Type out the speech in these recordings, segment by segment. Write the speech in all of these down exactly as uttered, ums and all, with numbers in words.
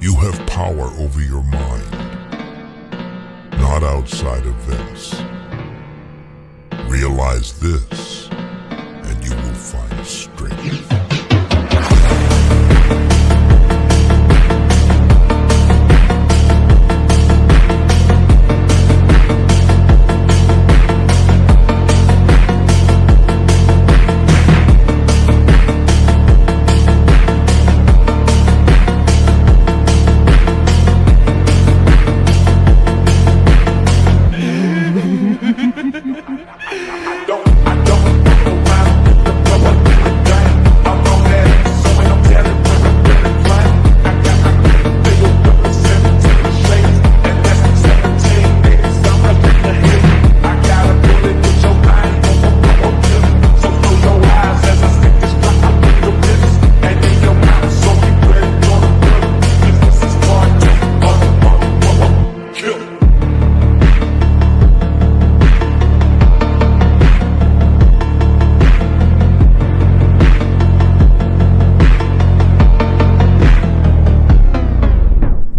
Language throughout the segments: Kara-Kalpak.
You have power over your mind, not outside events. Realize this, and you will find strength.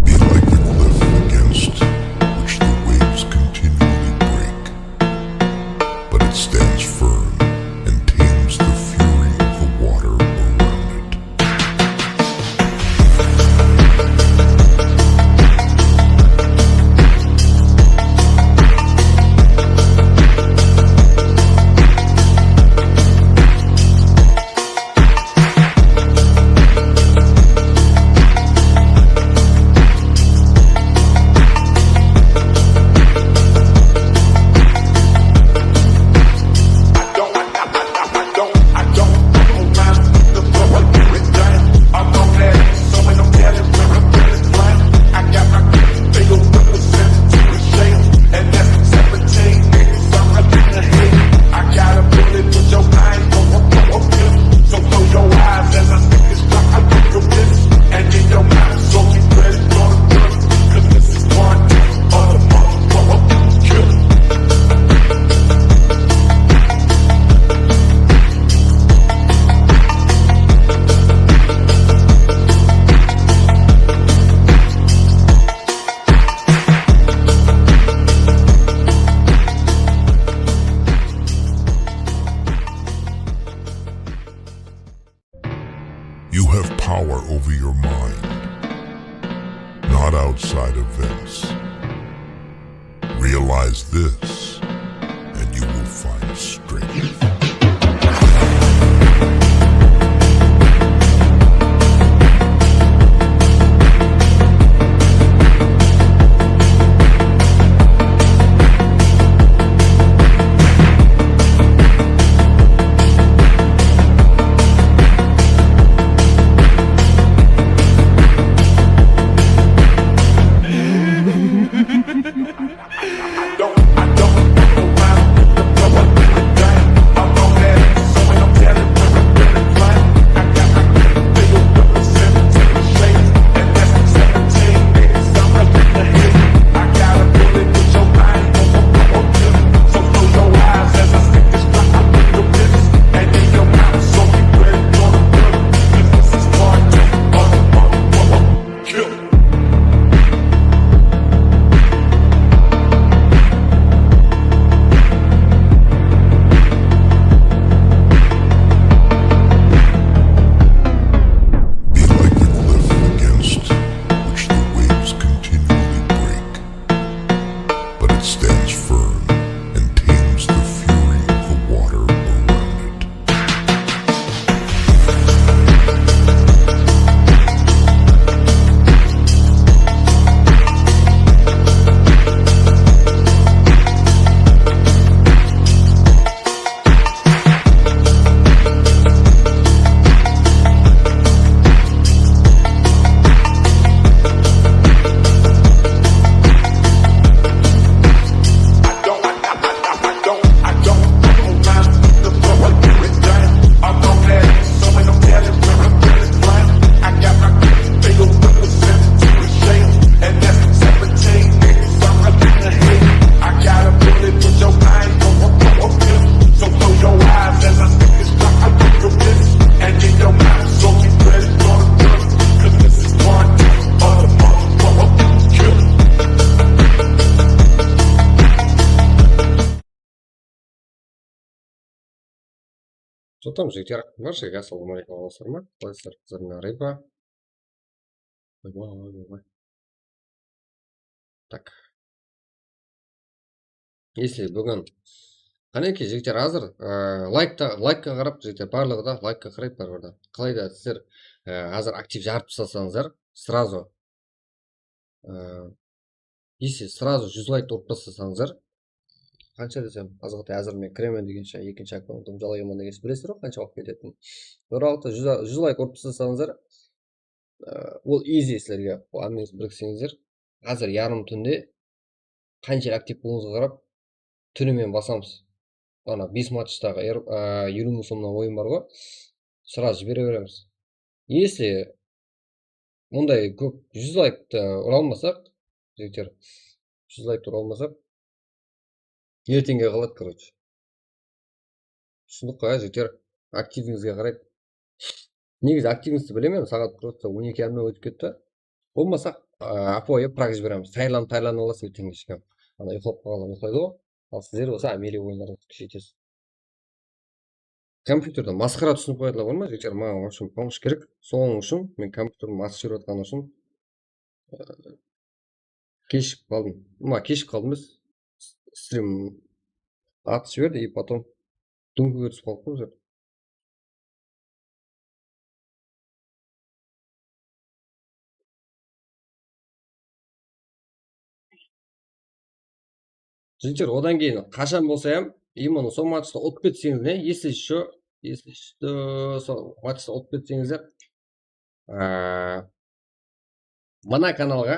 Be like the cliff against which the waves continually break, but it stands firm and tames the fury of the water around it. You have power over your mind, not outside events. Realize this, and you will find strength. Что там, жігіттер? Баршаǵa ассалawma áleykum, aralastırma. Qalaysızlar, qızlar menen Raypa. Oybay, oybay, oybay. Так. Если búgin, qánekey, jigitler, házir, e, laykta, laykqa qarap, jigitler, barlıǵı da laykqa qaraydı, baribir de. Qalayda sizler, e, házir aktiv jarıp taslasańızlar, сразу, e, если сразу júz layktı urıp taslasańızlar, qansha desem, azǵantay házir men kiremen degenshe, ekinshi akkauntımdı jalayaman degenshe, bilesizler ǵoy, qansha waqıt ketetin. Oralıqta júz, júz layk urıp taslasańızlar, e, ol easy sizlerge, ol hámmeńiz birikseńizler. Házir yarım túnde qansha aktiv bolıwıńızǵa qarap, túni menen basamız. Ana, bes matchtaǵı er-, a, eliw mıń somnan oyın bar ǵoy. Сразу jibere beremiz. Если bunday kóp júz layktı ura almasaq, jigitler, júz layktı ura almasaq, erteńge qaladı, короче. Túsindik ǵoy, jigitler, aktivińizge qaraydı. Negizi aktivińizdi bilemen, saat prosto on eki yarımnan ótip ketti. Bolmasa, a, ápiwayı prag jiberemiz. Tayarlanıp, tayarlanıp alasız erteń keshke. Ana, uyıqlap qalǵanlar uyıqlaydı ǵoy. Al sizler bolsa ámeliy oyınlardı kúsheytesiz. Kompyuterde masqara túsinip qoyatuǵınlar bar ma, jigitler? Maǵan, в общем, pomosh kerek. Sonıń ushın men kompyuterdi atshıp jiberip atqanı ushın, e, keshigip qaldım. Ma, keshigip qaldım emes. Strim atshıp jiberdi, и потом dúńkige túsip qaldıq ǵoy bizler. Jigitler, odan keyin qashan bolsa hám, именно sol matchta utıp ketseńiz ne, если что, если что, sol matchta utıp ketseńizler, á, mına kanalǵa,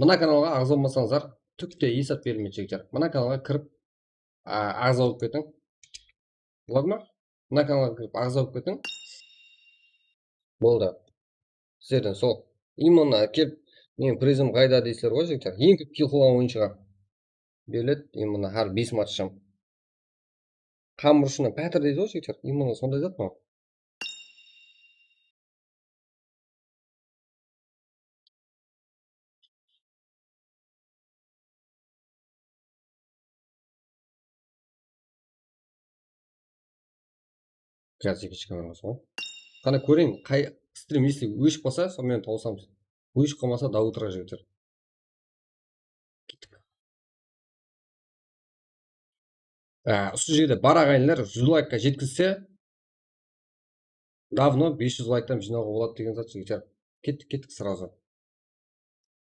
mına kanalǵa aǵza bolmasańızlar, túk te esap berilmeydi, jigitler. Mına kanalǵa kirip, a, aǵza bolıp ketiń. Boladı ma? Mına kanalǵa kirip, aǵza bolıp ketiń. Boldı. Sizlerden sol. Именно kelip, meniń prizim qayda deysizler ǵoy, jigitler. Eń kóp kill qılǵan oyınshıǵa beriledi, именно hár bes matchtan. Qamır ushınan pátir deydi ǵoy, jigitler. Именно sonday zat pa? Jaz ekinshi kamerası ǵoy. Qana kóreyin, qay strim, если óship qalsa, sonıń menen tawısamız. Óship qalmasa, до утра, jigitler. Kettik. Á, usı jerde bar aǵayinler júz laykqa jetkizse, давно bes júz layktan jıynawǵa boladı degen zat, jigitler. Kettik, kettik сразу.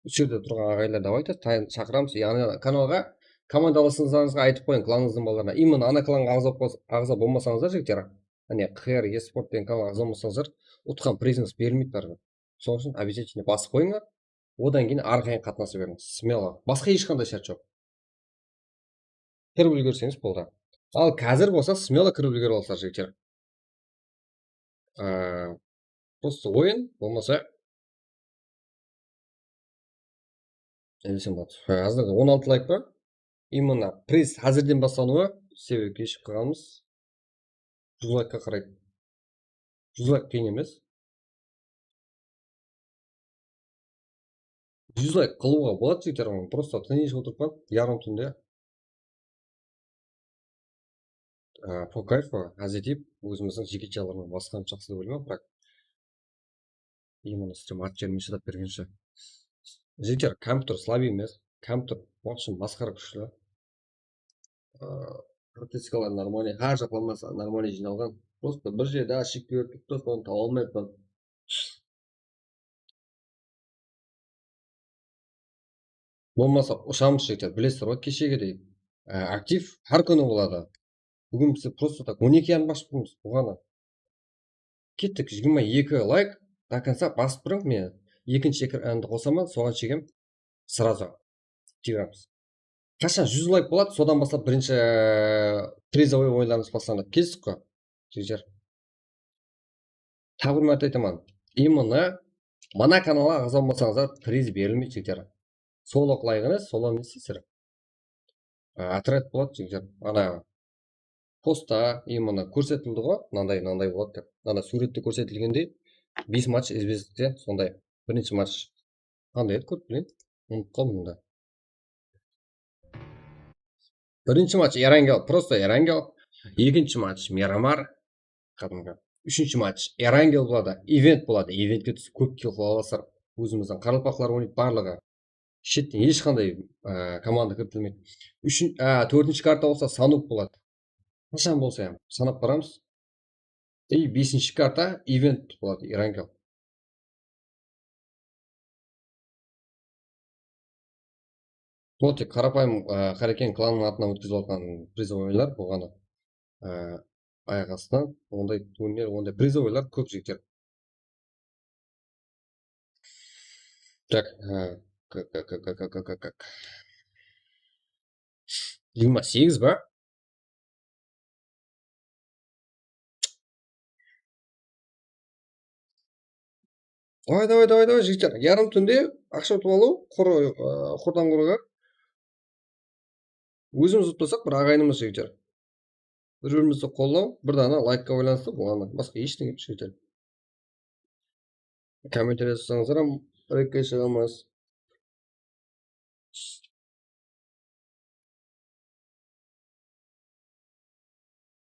Usı jerde turǵan aǵayinler, давайте, tayın-, shaqıramız. Yaǵnıy kanalǵa, komandalasıńızǵa aytıp qoyıń, klanıńızdıń balalarına. Именно ana klanǵa aǵza bolıp qals-, aǵza bolmasańızlar, jigitler, áne, Q R esport degen kanalǵa aǵza bolmasańızlar, utqan prizińiz berilmeydi báribir. Sonıń ushın обязательно basıp qoyıńlar. Odan keyin arqayın qatnasa beriń. Смело. Basqa hesh qanday shárt joq. Kirip úlgerseńiz boldı. Al, házir bolsa смело kirip úlgerip alsızlar, jigitler. Á, просто oyın, bolmasa, ne desem boladı? Há, házir on altı layk pa? Именно priz házirden baslanıwı, sebebi keshigip qalǵanımız. Júz laykqa qaraydı. Júz layk qıyın emes. Júz layk qılıwǵa boladı, jigitler, onı prosto tınısh otırıp, yarım túnde. Á, по кайфу, házir deyip, ózimizdiń jigitjalarımız basqanı jaqsı dep oylayman, biraq именно strim at jerime shıdap bergenshe. Jigitler, kompyuter слабый emes, kompyuter вообще masqara kúshli. Á, xarakteristikaları нормальный, hár jaqlamasa нормальный jıynalǵan. Prosto bir jerde ошибка berip turıptı, sonı taba almayappan. Bolmasa ushamız, jigitler, bilesizler ǵoy, keshegidey, á, aktiv hár kúni boladı. Búgin bizler prosto так on eki yarım basıp turmız, buǵana. Kettik, jigirma eki layk, до конца basıp turıń, men ekinshi ekrandı qosaman, soǵan shekem сразу jiberiwimiz. Qashan júz layk boladı, sodan baslap birinshi, e, prizovıy oyınlarımız baslanadı. Keldik ǵoy, jigitler. Taǵı bir márte aytaman. Именно mına kanalǵa aǵza bolmasańızlar, priz berilmeydi, jigitler. Sol oq layǵınız, sol emes, sizler. A, otrяд boladı, jigitler. Ana postta именно kórsetildi ǵoy, mınanday, mınanday boladı dep. Ana súwrette kórsetilgendey, bes match izbe-izlikte sonday. Birinshi match qanday edi, kórip bileyim. Umıtıp qaldım da. Birinshi match Erangel, prosto Erangel. Ekinshi match Miramar, qádimgi. Úshinshi match Erangel boladı, event boladı. Eventke túsip kóp kill qıla alasızlar. Ózimizdiń qaraqalpaqlar oynaydı barlıǵı. Shetten hesh qanday, e, komanda kiritilmeydi. Úshin, e, tórtinshi karta bolsa Sanuk boladı. Qashan bolsa hám sanap baramız. I besinshi karta event boladı, Erangel. Bul tek qarapayım, e, Qareken klanınıń atınan ótkizip atırǵan prizovoy oyınlar, bul ǵana, e, ayaq astı. Onday turnir, onday prizovoylar kóp, jigitler. Tak, e, k-, k-, k-, jigirma segiz ba? Davay, davay, davay, davay, jigitler. Yarım túnde aqsha utıp alıw, qur, ı, qurdan qurǵa. Ózimiz utpasaq, bir aǵayinimiz, jigitler. Bir-birimizdi qollaw, bir dana laykqa baylanıslı, buǵan basqa hesh nege emes, jigitler. Kommentariya jazsańızlar hám, rekke shıǵamız.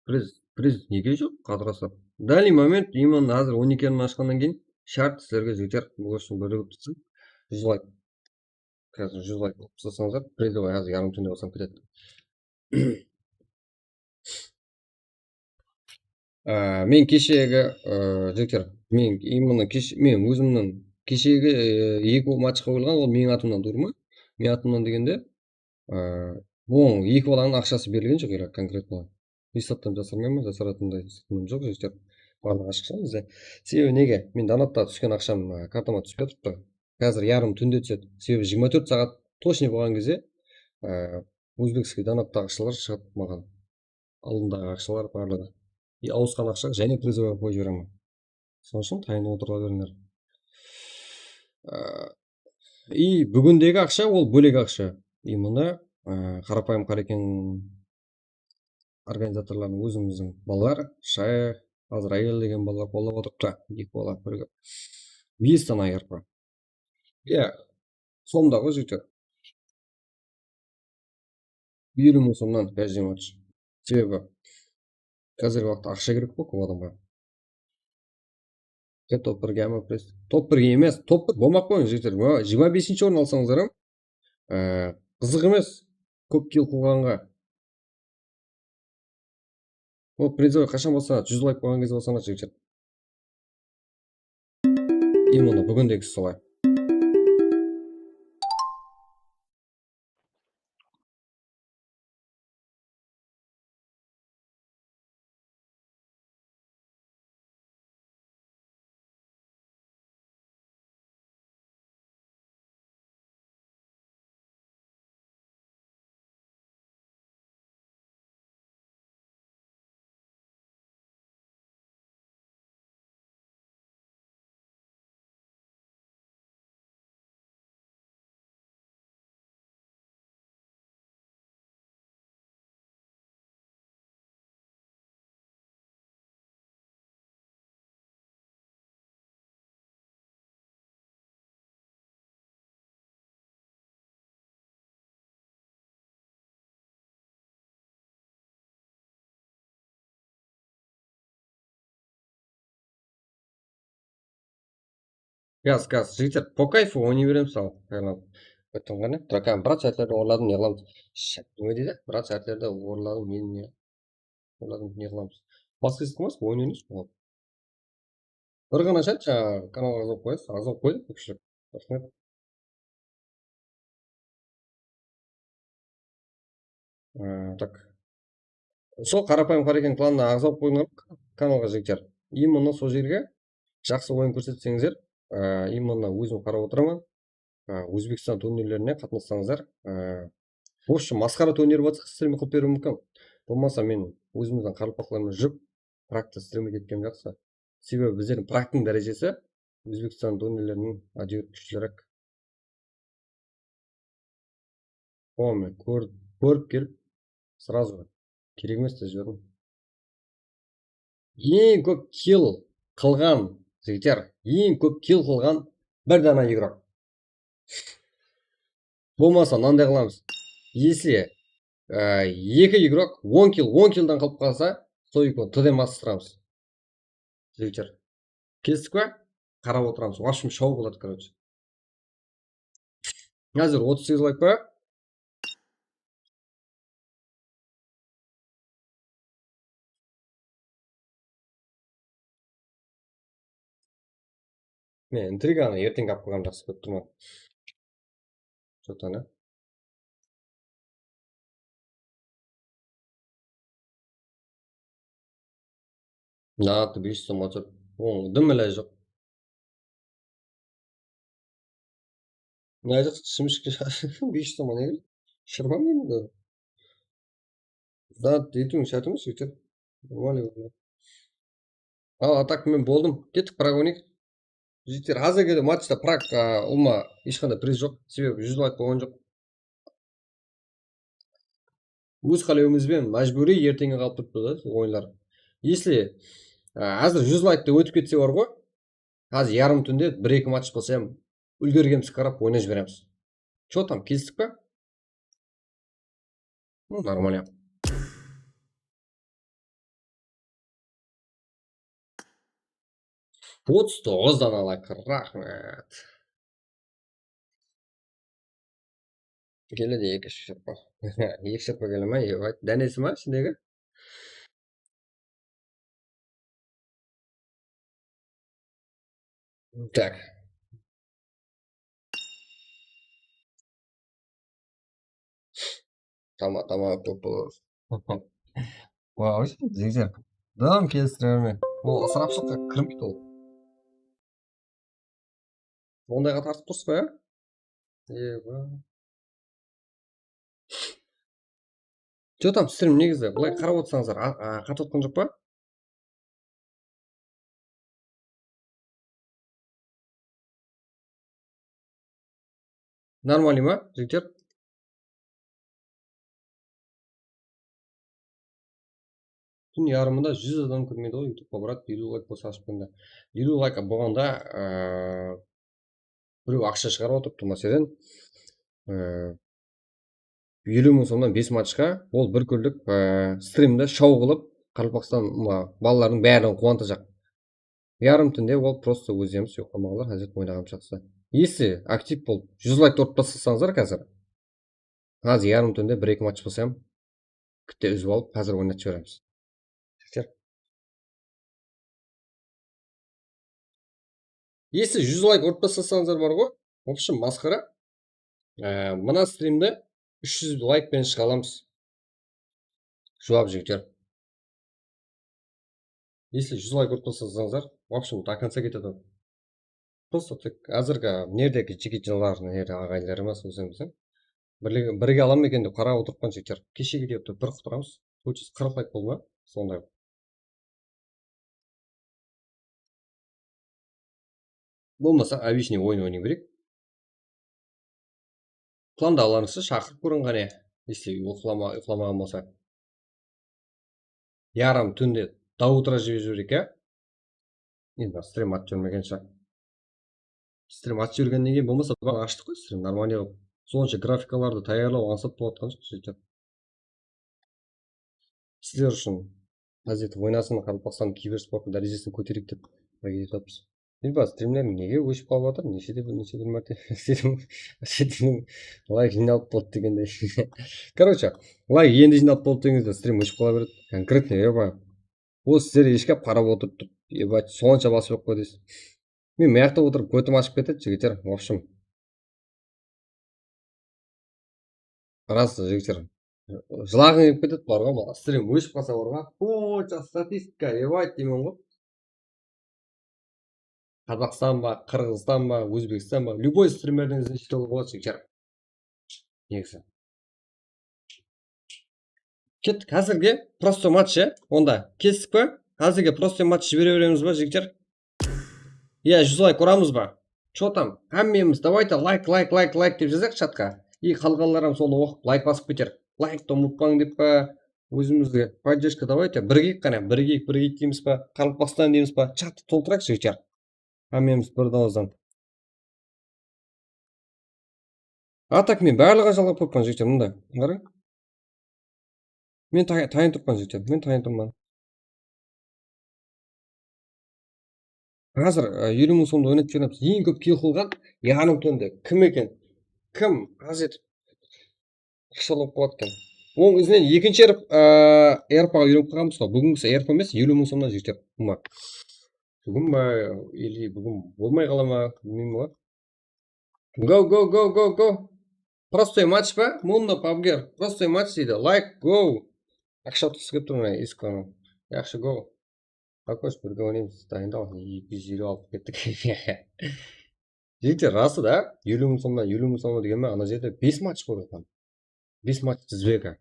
Priz, priz nege joq? Qadırlaslar. Данный момент именно házir on eki yarımdan ashqannan keyin shárt sizlerge jeter. Bul ushın birigip tutsın. Júz layk. Házir júz layk qılıp taslasańızlar, prizovoy házir yarım túnde baslanıp ketedi. Á, men keshegi, á, jigitler, men именно kesh-, men ózimniń keshegi, e, eki matchqa qoyılǵan, ol meniń atımnan tuwrı ma? Meniń atımnan degende, á, oń eki balanıń aqshası berilgen joq ele konkretno. Esaptan jasırmayman, jasıratınday esapım joq, jigitler. Barlıǵı ashıq bizde. Sebebi nege? Men donatta túsken aqsham, á, kartama túspey atırıptı. Házir yarım túnde túsedi. Sebebi jigirma tórt saat точно bolǵan gezde, á, ózbekskiy donattaǵı aqshalar shıǵıp maǵan. Aldındaǵı aqshalar barlıǵı. И awısqan aqsha jáne prizovoyǵa qoyıp jiberemen. Sonıń ushın tayınıp otıra berińler. Á, и búgindegi aqsha, ol bólek aqsha. И bunı, á, qarapayım Qareken organizatorlarınıń ózimizdiń balalar, Shayx, Azrail degen balalar qollap otırıptı. Eki bala birge. Bes dana ayırıp. Iya, somda ǵoy, jigitler. Eliw mıń somnan каждый match. Sebebi házirgi waqıtta aqsha kerek ǵoy kóp adamǵa. E, top birge ama press. Top birge emes, top bir bolmaq qoyıń, jigitler. Mına jigirma besinshi orın alsańızlar hám, e, qızıq emes. Kóp kill qılǵanǵa. Ol prizovoy qashan baslanadi? Júz layk bolǵan gezde baslanadi, jigitler. И mına búgindegisi solay. Gaz, gaz, jigitler, по кайфу oynay beremiz al. Aylanıp. Aytqan qáne? Drakan, brat, sháytlerdi orladım, ne qılamız? Shát, neme deydi? Brat, sháytlerdi orladım, men ne? Orladım, ne qılamız? Basqa esitken emas, oyın emes bul. Bir ǵana shát, jańaǵı kanalǵa aǵza bolıp qoyasız, aǵza bolıp qoydık, kópshilik. Raxmet. Á, tak. Sol qarapayım Qareken klanına aǵza bolıp qoyıńlar kanalǵa, jigitler. И mına sol jerge jaqsı oyın kórsetseńizler, á, и mına ózim qarap otıraman. Á, Ózbekstan turnirlerine qatnassańızlar, á, в общем, masqara turnir bolsa, strim qılıp beriwim múmkin. Bolmasa men ózimizdiń qaraqalpaqlarmen júrip, prakta strim etkenim jaqsı. Sebebi bizlerdiń praktıń dárejesi Ózbekstan turnirlerinen ádewir kúshlirak. O, men kór-, kórip kelip, сразу kerek emes dep jiberdim. Eń kóp kill qılǵan, jigitler, eń kóp kill qılǵan bir dana igrok. Bolmasa, mınanday qılamız. Если e, eki igrok on kill, on killdan qalıp qalsa, sol ekewin T D mastı turamız. Jigitler. Kestik pa? Qarap otıramız. В общем, show boladı, короче. Házir otız segiz layk pa? Men intriganı erteń alıp qoyǵandı jaqsı kórip turman. Что-то, ne? Natı bes júz som otır. Onıń dım ilajı joq. Ilajı joq, shimishke bes júz som ne? Shırma men de. Zat deytiń shárt emes, jigitler. Normalno. Al, a так men boldım. Kettik, Prag oynayıq. Jigitler, házirgi matchta Prag, a, ulıwma hesh qanday priz joq. Sebebi júz layk bolǵan joq. Óz qálewimiz benen májbúriy erteńge qalıp turıptı da oyınlar. Если, a, házir júz layktı ótip ketse bar ǵoy, házir yarım túnde bir-eki match bolsa hám úlgergenimizge qarap oynap jiberemiz. Что там, kelistik pa? Ну, нормально. Otız toǵız dana layk, raxmet. Keledi eki shırpa. Eki shırpa kele ma? Eki, dánesi ma ishindegi? Так. Tama, tama, kóp bolar. Wow, jigitler. Dam kelistire berme. Ol ısırapshılıqqa kirmeydi ol. Ondayǵa tartıp turıs pa, ya? Eba. Что там, strim negizi? Bılay qarap otırsańızlar, a, a, qartaytqan joq pa? Нормально ma, jigitler? Tún yarımında júz adam kirmeydi ǵoy YouTubeqa, brat, eliw layk bolsa ashıp qoyıń da. Eliw layk bolǵanda, ıı, birew aqsha shıǵarıp otırıptı, máselen, ıı, eliw mıń somnan bes matchqa, ol bir kúnlik, ıı, strimde show qılıp, Qaraqalpaqstan, mına, balalardıń bárin quwantajaq. Yarım túnde ol просто ózlerimiz uyaqqan balalar, házir oynaǵanımız jaqsı. Если aktiv bolıp, júz layk urıp taslasańızlar házir. Házir yarım túnde bir-eki match bolsa hám, kitte úzip alıp, házir oynatıp jiberemiz. Jigitler. Если júz layk urıp taslasańızlar bar ǵoy, в общем, masqara. Ee, mına strimde úsh júz layk penen shıǵa alamız. Juwap, jigitler. Если júz layk urıp taslasańızlar, в общем, до конца ketedi. Просто tek házirgi nerdegi jigitler, nerde aǵayinler emes, ózimizdiń. Birlege, birige ala ma eken dep qarap otırıppan, jigitler. Keshege deyaptı, bir qutqaramız. Хочется qırq layk boldı ma? Sonday. Bolmasa, обычный oyın oynay bereyik. Planda alarıńızdı shaqırıp kóriń qáne. Если uyqılama-, uyqılamaǵan bolsa. Yarım túnde до утра jiberip jibereyik, ya? Endi strim atıp jibermegenshe. Strim atıp jibergennen keyin bolmasa, baǵana ashtıq ǵoy strim, нормально qılıp. Sonsha grafikalardı tayarlaw ańsat bolıp atqan joq, jigitler. Sizler ushın háziretip oynasın, Qaraqalpaqstan kibersportın dárejesin kótereyik dep háreket etip atırmız. Dilbaz, strimleriń nege óship qalıp atır? Neshede, neshede márte layk jıynalıp boldı degendey. Короче, layk endi jıynalıp boldı degenizde strim óship qala beredi. Конкретно, eba. Ol sizler eshkap qarap otırıp, eba, sonsha basıp qoydı deysiz. Men mıyaqta otırıp, kótim ashıp ketedi, jigitler. В общем, Ras, jigitler. Jılaǵıń kelip ketedi, bar ǵoy, mına, strim óship qalsa bar ǵoy. Qonsha statistika, ебать, deymen ǵoy. Qazaqstan ba, Qırǵızstan ba, Ózbekstan ba, любой strimlerdiń izine jete alıwǵa boladı, jigitler. Negizi. Kettik, házirge prostoy match, ya? Onda kestik pa? Házirge prostoy match jibere beremiz ba, jigitler? Ya, júz layk uramız ba? Что там? Hámmemiz, давайте, layk, layk, layk, layk dep jazayıq chatqa. И qalǵanlar hám sonı oqıp, layk basıp keter. Layktı umıtpań dep pa? Ózimizge поддержка, давайте, birigeyik qáne, birigeyik, birigeyik deymiz pa? Qaraqalpaqstan deymiz pa? Chattı toltırayıq, jigitler. Hámmemiz bir dawızdan. A так men barlıǵın jalǵap qoyıppan, jigitler, mında. Qarań. Men tay-, tayın turman, jigitler. Men tayın turman. Házir, e, eliw mıń somdı oynatıp júremiz. Eń kóp kill qılǵan yarım túnde kim eken? Kim az etip aqsha alıp qoyatkan? Onıń izinen ekinshi R P, e, R P ga úyrenip qalǵanbız ǵoy. Búgingisi R P emes, eliw mıń somnan jigitler. Uma. Búgin ba, ili búgin bolmay qala ma, bilmeymen ǵoy. Go, go, go, go, go. Prostoy match pa? Munno, pabger. Prostoy match deydi. Like, go. Aqsha utqısı kelip tur, mına, eski qanaw. Yaqshı, go. Qoysh, birge oynaymız. Dayındal, eki júz eliw alıp kettik. Jigitler, rası da, eliw mıń somnan, eliw mıń somnan degen be, ana jerde bes match bolıp atqan. Bes match tizbegi.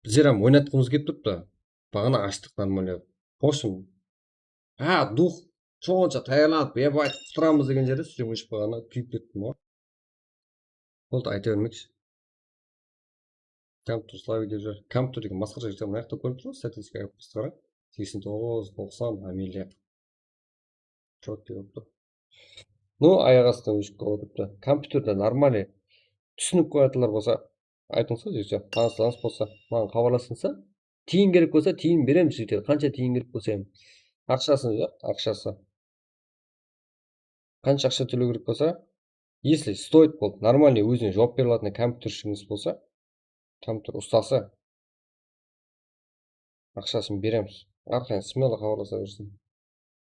Bizler hám oynatqımız kelip turıptı. Baǵana ashtıq, normalno. В общем, ha, duh, shoncha tayarlanıp, ep aytıp qutıramız degen jerde stream óship qalǵanına kúyip kettim ǵoy. Boldı, ayta bermekshi. Kompyuter slavı dep júr. Kompyuter degen masqara jigitler, mına jaqta kórip turıńız, statistika qarań. Seksen toǵız, toqsan, Amelia. Чёткий bolıp tur. Ну, ayaq astı óship qalıp otırıptı. Kompyuterde нормальный túsinip qoyatınlar bolsa, aytıńız ǵoy, jigitler, tanıslarıńız bolsa, maǵan xabarlasıńız. Tiyin kerek bolsa, tiyin beremiz, jigitler. Qansha tiyin kerek bolsa, em. Aqshası joq, aqshası. Qansha aqsha tólew kerek bolsa, если стоит boldı, нормальный, ózine juwap bere alatın kompyutershigińiz bolsa, kompyuter ustası, aqshasın beremiz. Arqayın, смело xabarlasa bersin.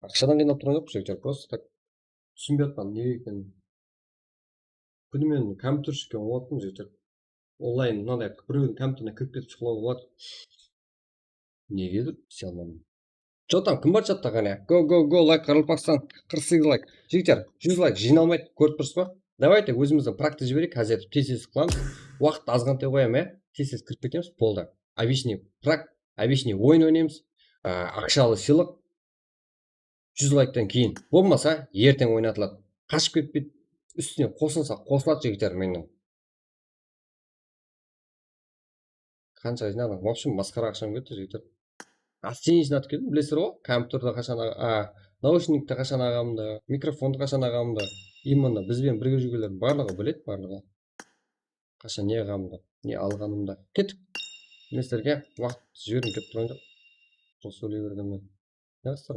Aqshadan qıynalap turǵan joqpız, jigitler, просто так túsinbey atqan ne ekenin. Kúni menen kompyutershikten otıp, jigitler. Onlayn mınaday birewdiń kompyuterine kirip ketip shıǵıp alıp atır. Negedur, islay almadım. Чё там, kim bar chatta, qáne? Go, go, go, layk, Qaraqalpaqstan, qırq segiz layk. Jigitler, júz layk jıynalmaydı, kórip turıpsız ba? Давайте, ózimizdiń praktı jibereyik, házir tez-tez qılamız. Waqıttı azǵantay qoyam, ya? Tez-tez kirip ketemiz, boldı. Обычный prak, обычный oyın oynaymız. Á, aqshalı sıylıq. Júz layktan keyin. Bolmasa, erteń oynatıladı. Qashıp ketpeydi. Ústine qosılsa, qosıladı, jigitler, menen. Qansha jıynadıń? В общем, masqara aqsham ketti, jigitler. Astınıy jıynatıp keldim, bilesizler ǵoy, kompyuterdi qashan a-, a, naushnikti qashan alǵanımdı, mikrofondı qashan alǵanımdı, именно biz benen birge júrgenlerdiń barlıǵı biledi, barlıǵı. Qashan ne alǵanımdı, ne alǵanımdı. Kettik. Men sizlerge waqıt jibergim kelip turǵan joq. Sol sóyley bergenmen. Yaqshı.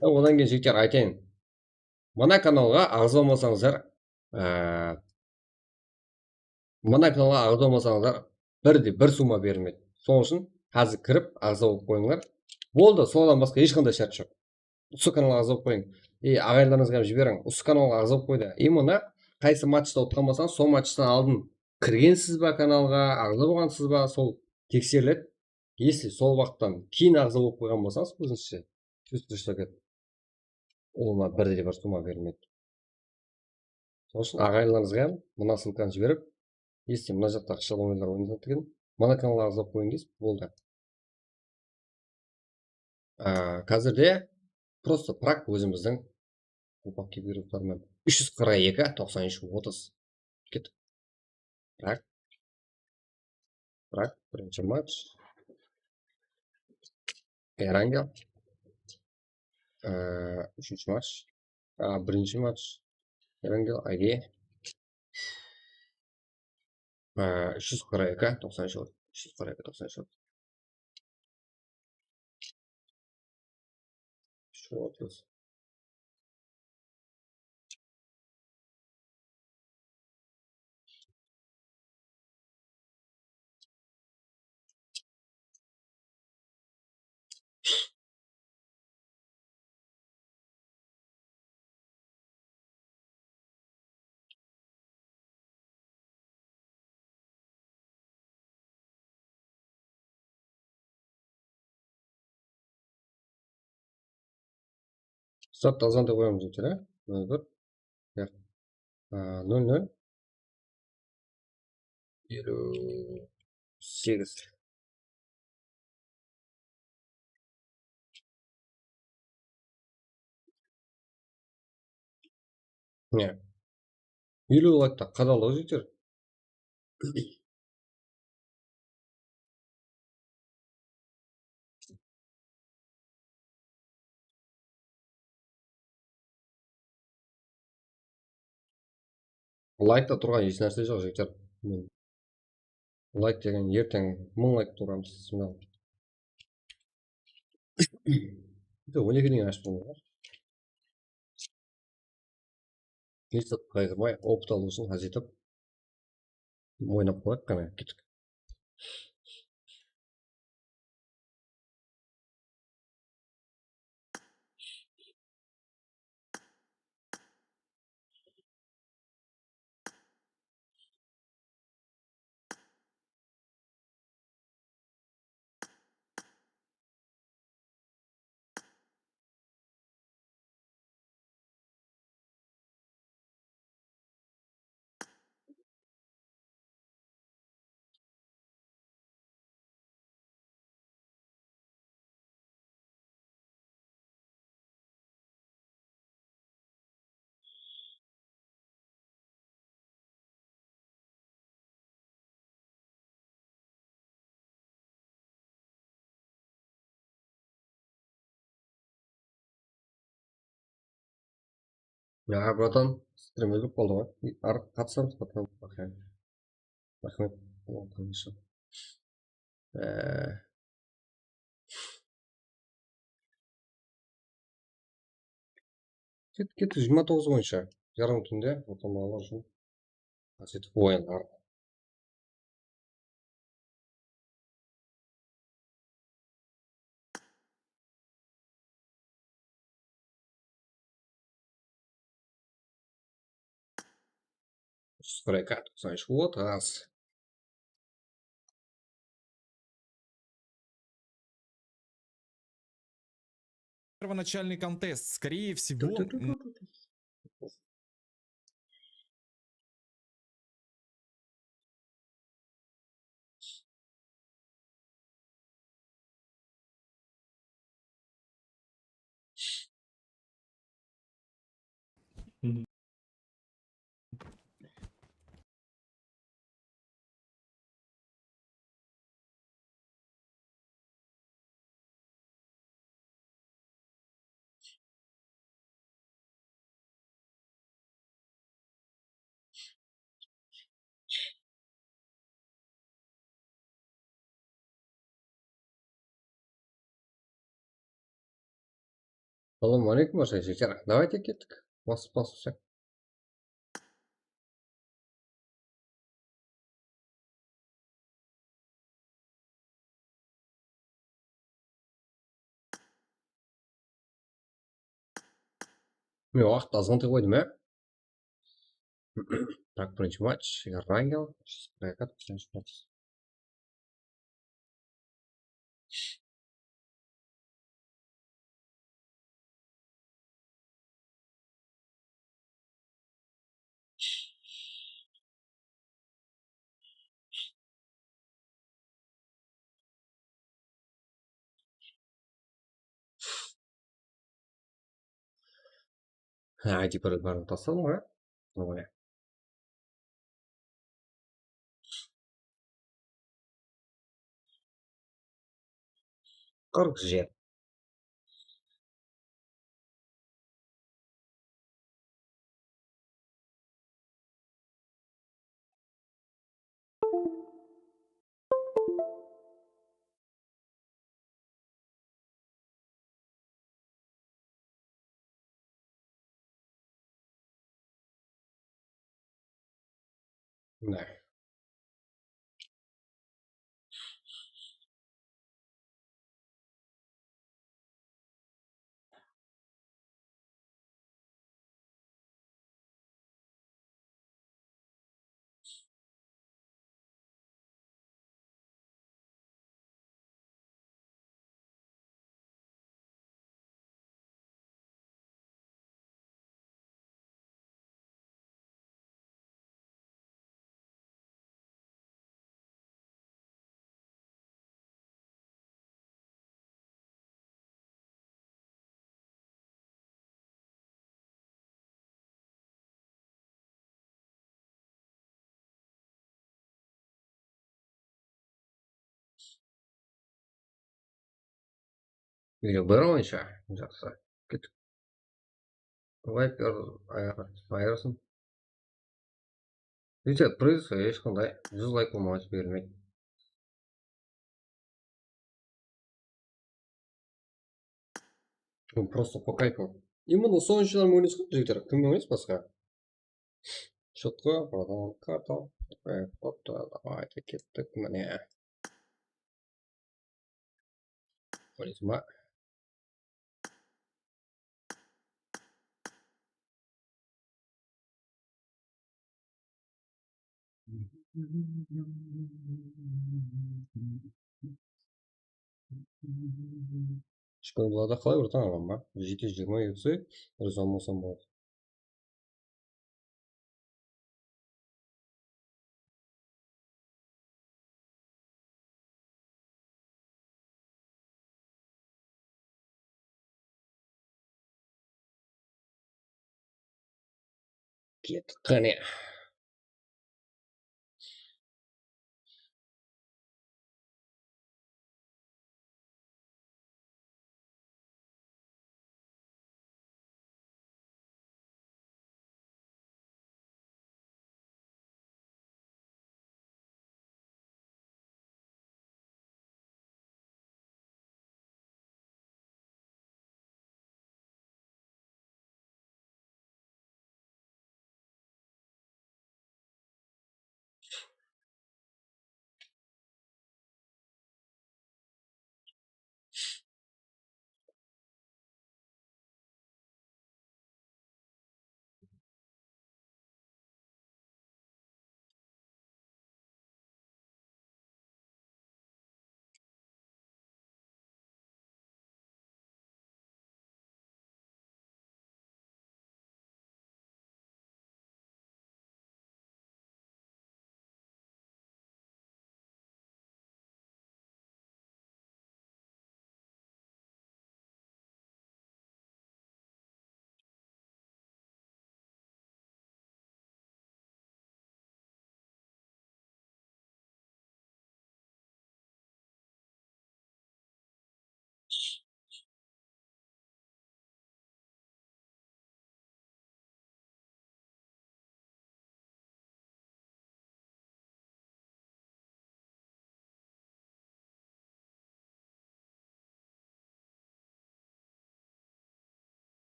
Odan keyin, jigitler, aytayın. Mına kanalǵa aǵza bolmasańızlar, á, mına kanalǵa aǵza bolmasańızlar, bir de bir summa berilmeydi. Sonıń ushın házir kirip aǵza bolıp qoyıńlar. Boldı, sonnan basqa hesh qanday shárt joq. Usı kanalǵa aǵza bolıp qoyıń. E, aǵayinlarıńızǵa hám jiberiń. Usı kanalǵa aǵza bolıp qoydı. И mına qaysı matchta utqan bolsańız, sol matchtan aldın kirgensiz ba kanalǵa, aǵza bolǵansız ba, sol tekseriledi. Если sol waqıttan keyin aǵza bolıp qoyǵan bolsańız, ózińizshe, sóz dúrıs eken. Ulıwma bir de bir summa berilmeydi. Sonıń ushın aǵayinlarıńızǵa hám mına ssılkanı jiberip, если mına jaqta aqshalı oyınlar oynatatuǵın, mına kanalǵa aǵza bolıp qoyıń deysiz, boldı. Á, házirde просто prak ózimizdiń Upak kibiruklarmen. Úsh júz qırq eki, toqsan úsh, otız. Kettik. Prak. Prak, birinshi match. Erangel. Ee, úshinshi match. A, birinshi match. Erangel, Age. Ee, úsh júz qırq eki, toqsan úsh. Úsh júz qırq eki, toqsan úsh. Short. Start azǵantay qoyamız, jigitler, a? Mına bir. Ya. A, nol nol. Eliw segiz. Mine. Eliw laykta qadalıǵı jeter. Laykta turǵan hesh nárse joq, jigitler. Men layk degen erteń mıń layk turamız. Bitta on eki deyin ashıp qoyayıq. Hesh zat qayǵırmay, opıt alıw ushın házir etip oynap qoyayıq, qáne, kettik. Ya, bratan, strim ózip qaldı ǵoy. Arı qatısarmız, qatısarmız. Raxmet. Raxmet. Tamashı. Ee, Ket, ket, jigirma toǵız boyınsha. Yarım túnde otırmalar ushın. Sóytip oyınlar. Strayka toqsan úsh, вот, raz. Первоначальный контест, скорее всего, м, Assalamu aleykum, Arshay. Давайте kettik. Basıp, basıp. Men waqıttı azǵantay qoydım, ya. Так, birinshi match, Rangel, Ha, I D parol barın tasladım ǵoy. Oy. Qırq jeti. Mına. Video barınsha jaqsı. Kettik. Viper ayırasın. Jigitler, priz hesh qanday, júz layk bolmaǵanshı berilmeydi. Bul prosto po kayfu. Именно sonıń ushın ham oynaysız ǵoy, jigitler, kimge oynaysız basqa? Shotqa, prodan karta. Opta, davayte kettik, mine. Oynaysız ba? Shkolada qalay urdı aǵam ba? Jeti júz jigirma eki, bir zam bolsam boladı. Kettik qáne.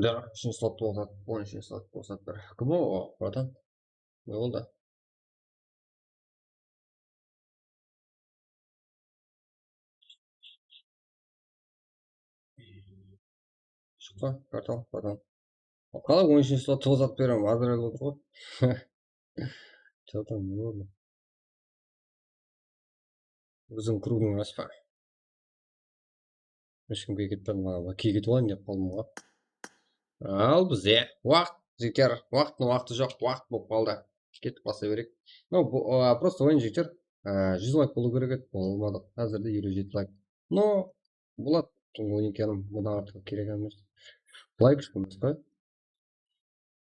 Biraǵ úshinshi slot bolsaq, on úshinshi slot bolsaq bir. Kim o, bratan? Ne boldı? Shıqpa, kartal, bratan. Qalay on úshinshi slot toǵız atıp berem, azıraq otır ǵoy. Что там, ne boldı? Óziń krugiń raspa? Hesh kimge ketpedi, maǵan kiyge tuwayın dep qaldım ǵoy. Al bizde waqıt jeter, waqıttıń waqtı joq, waqıt bolıp qaldı. Ketip baslay bereyik. No, bu, a, prosto oyın jeter. A, júz layk bolıw kerek edi, bolmadıq. Házirde eliw jeti layk. No, boladı. Oyın ekenim, bunnan artıq kerek emes. Layk ushın emes pa?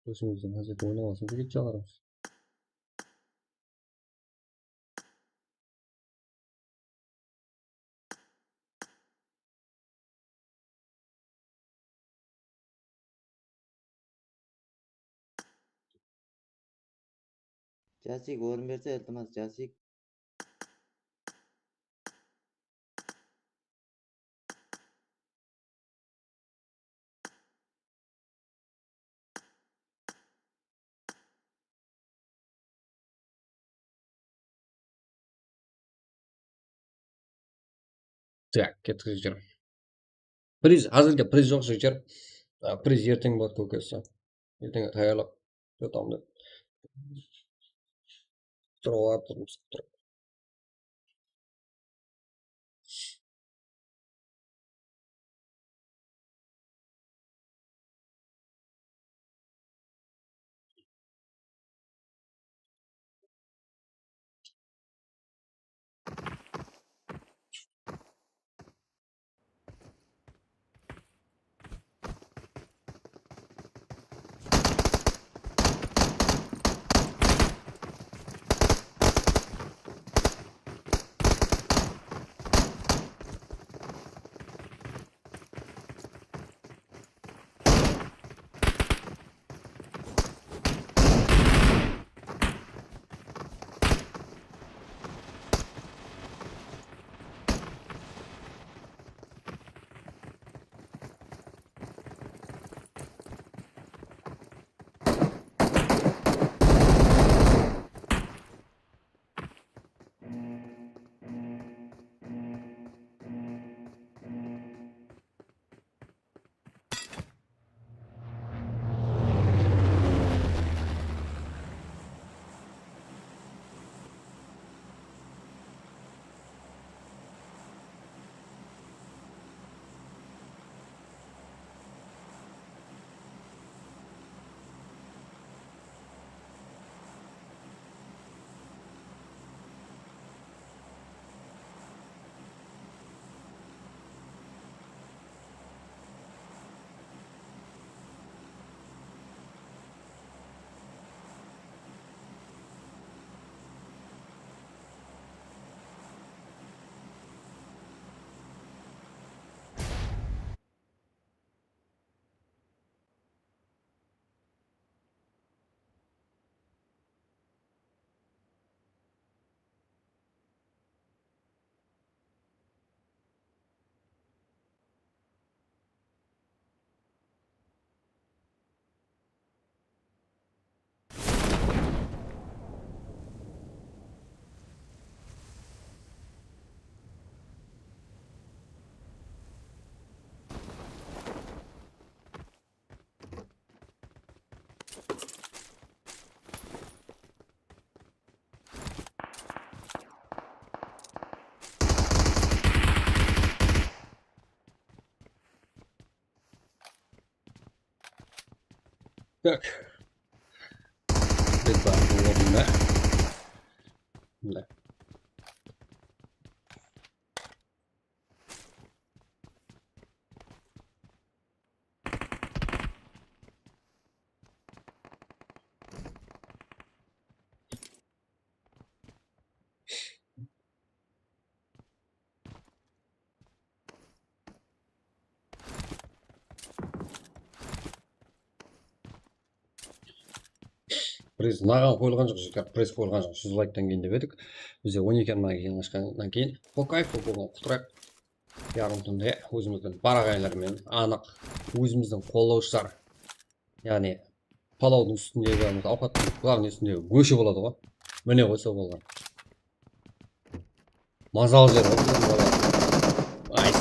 Ózimizdiń házirgi oynap alsam ketip jalarmız. Jasik, orın berse, iltimas, Jasik. Tak, kettik, jigitler. Priz, házirge priz joq, jigitler. A, priz erteń boladı, kókesi. Erteń tayarlap jatamın dep. Turıp turıp. Так. Biz barımız ornında. Mına. Priz mınaǵan qoyılǵan joq, jigitler, priz qoyılǵan joq. Júz layktan keyin dep edik. Bizde on eki adamnan keyin ashqannan keyin, по кайфу bolǵan, qutırayıq. Yarım túnde ózimizdiń bar aǵayinler menen anıq, ózimizdiń qollawshılar, yaǵnıy palawdıń ústindegi, awqat, glavnıy ústindegi góshi boladı ǵoy. Mine ǵoy, sol bolǵan. Mazalı jer ǵoy. Nice.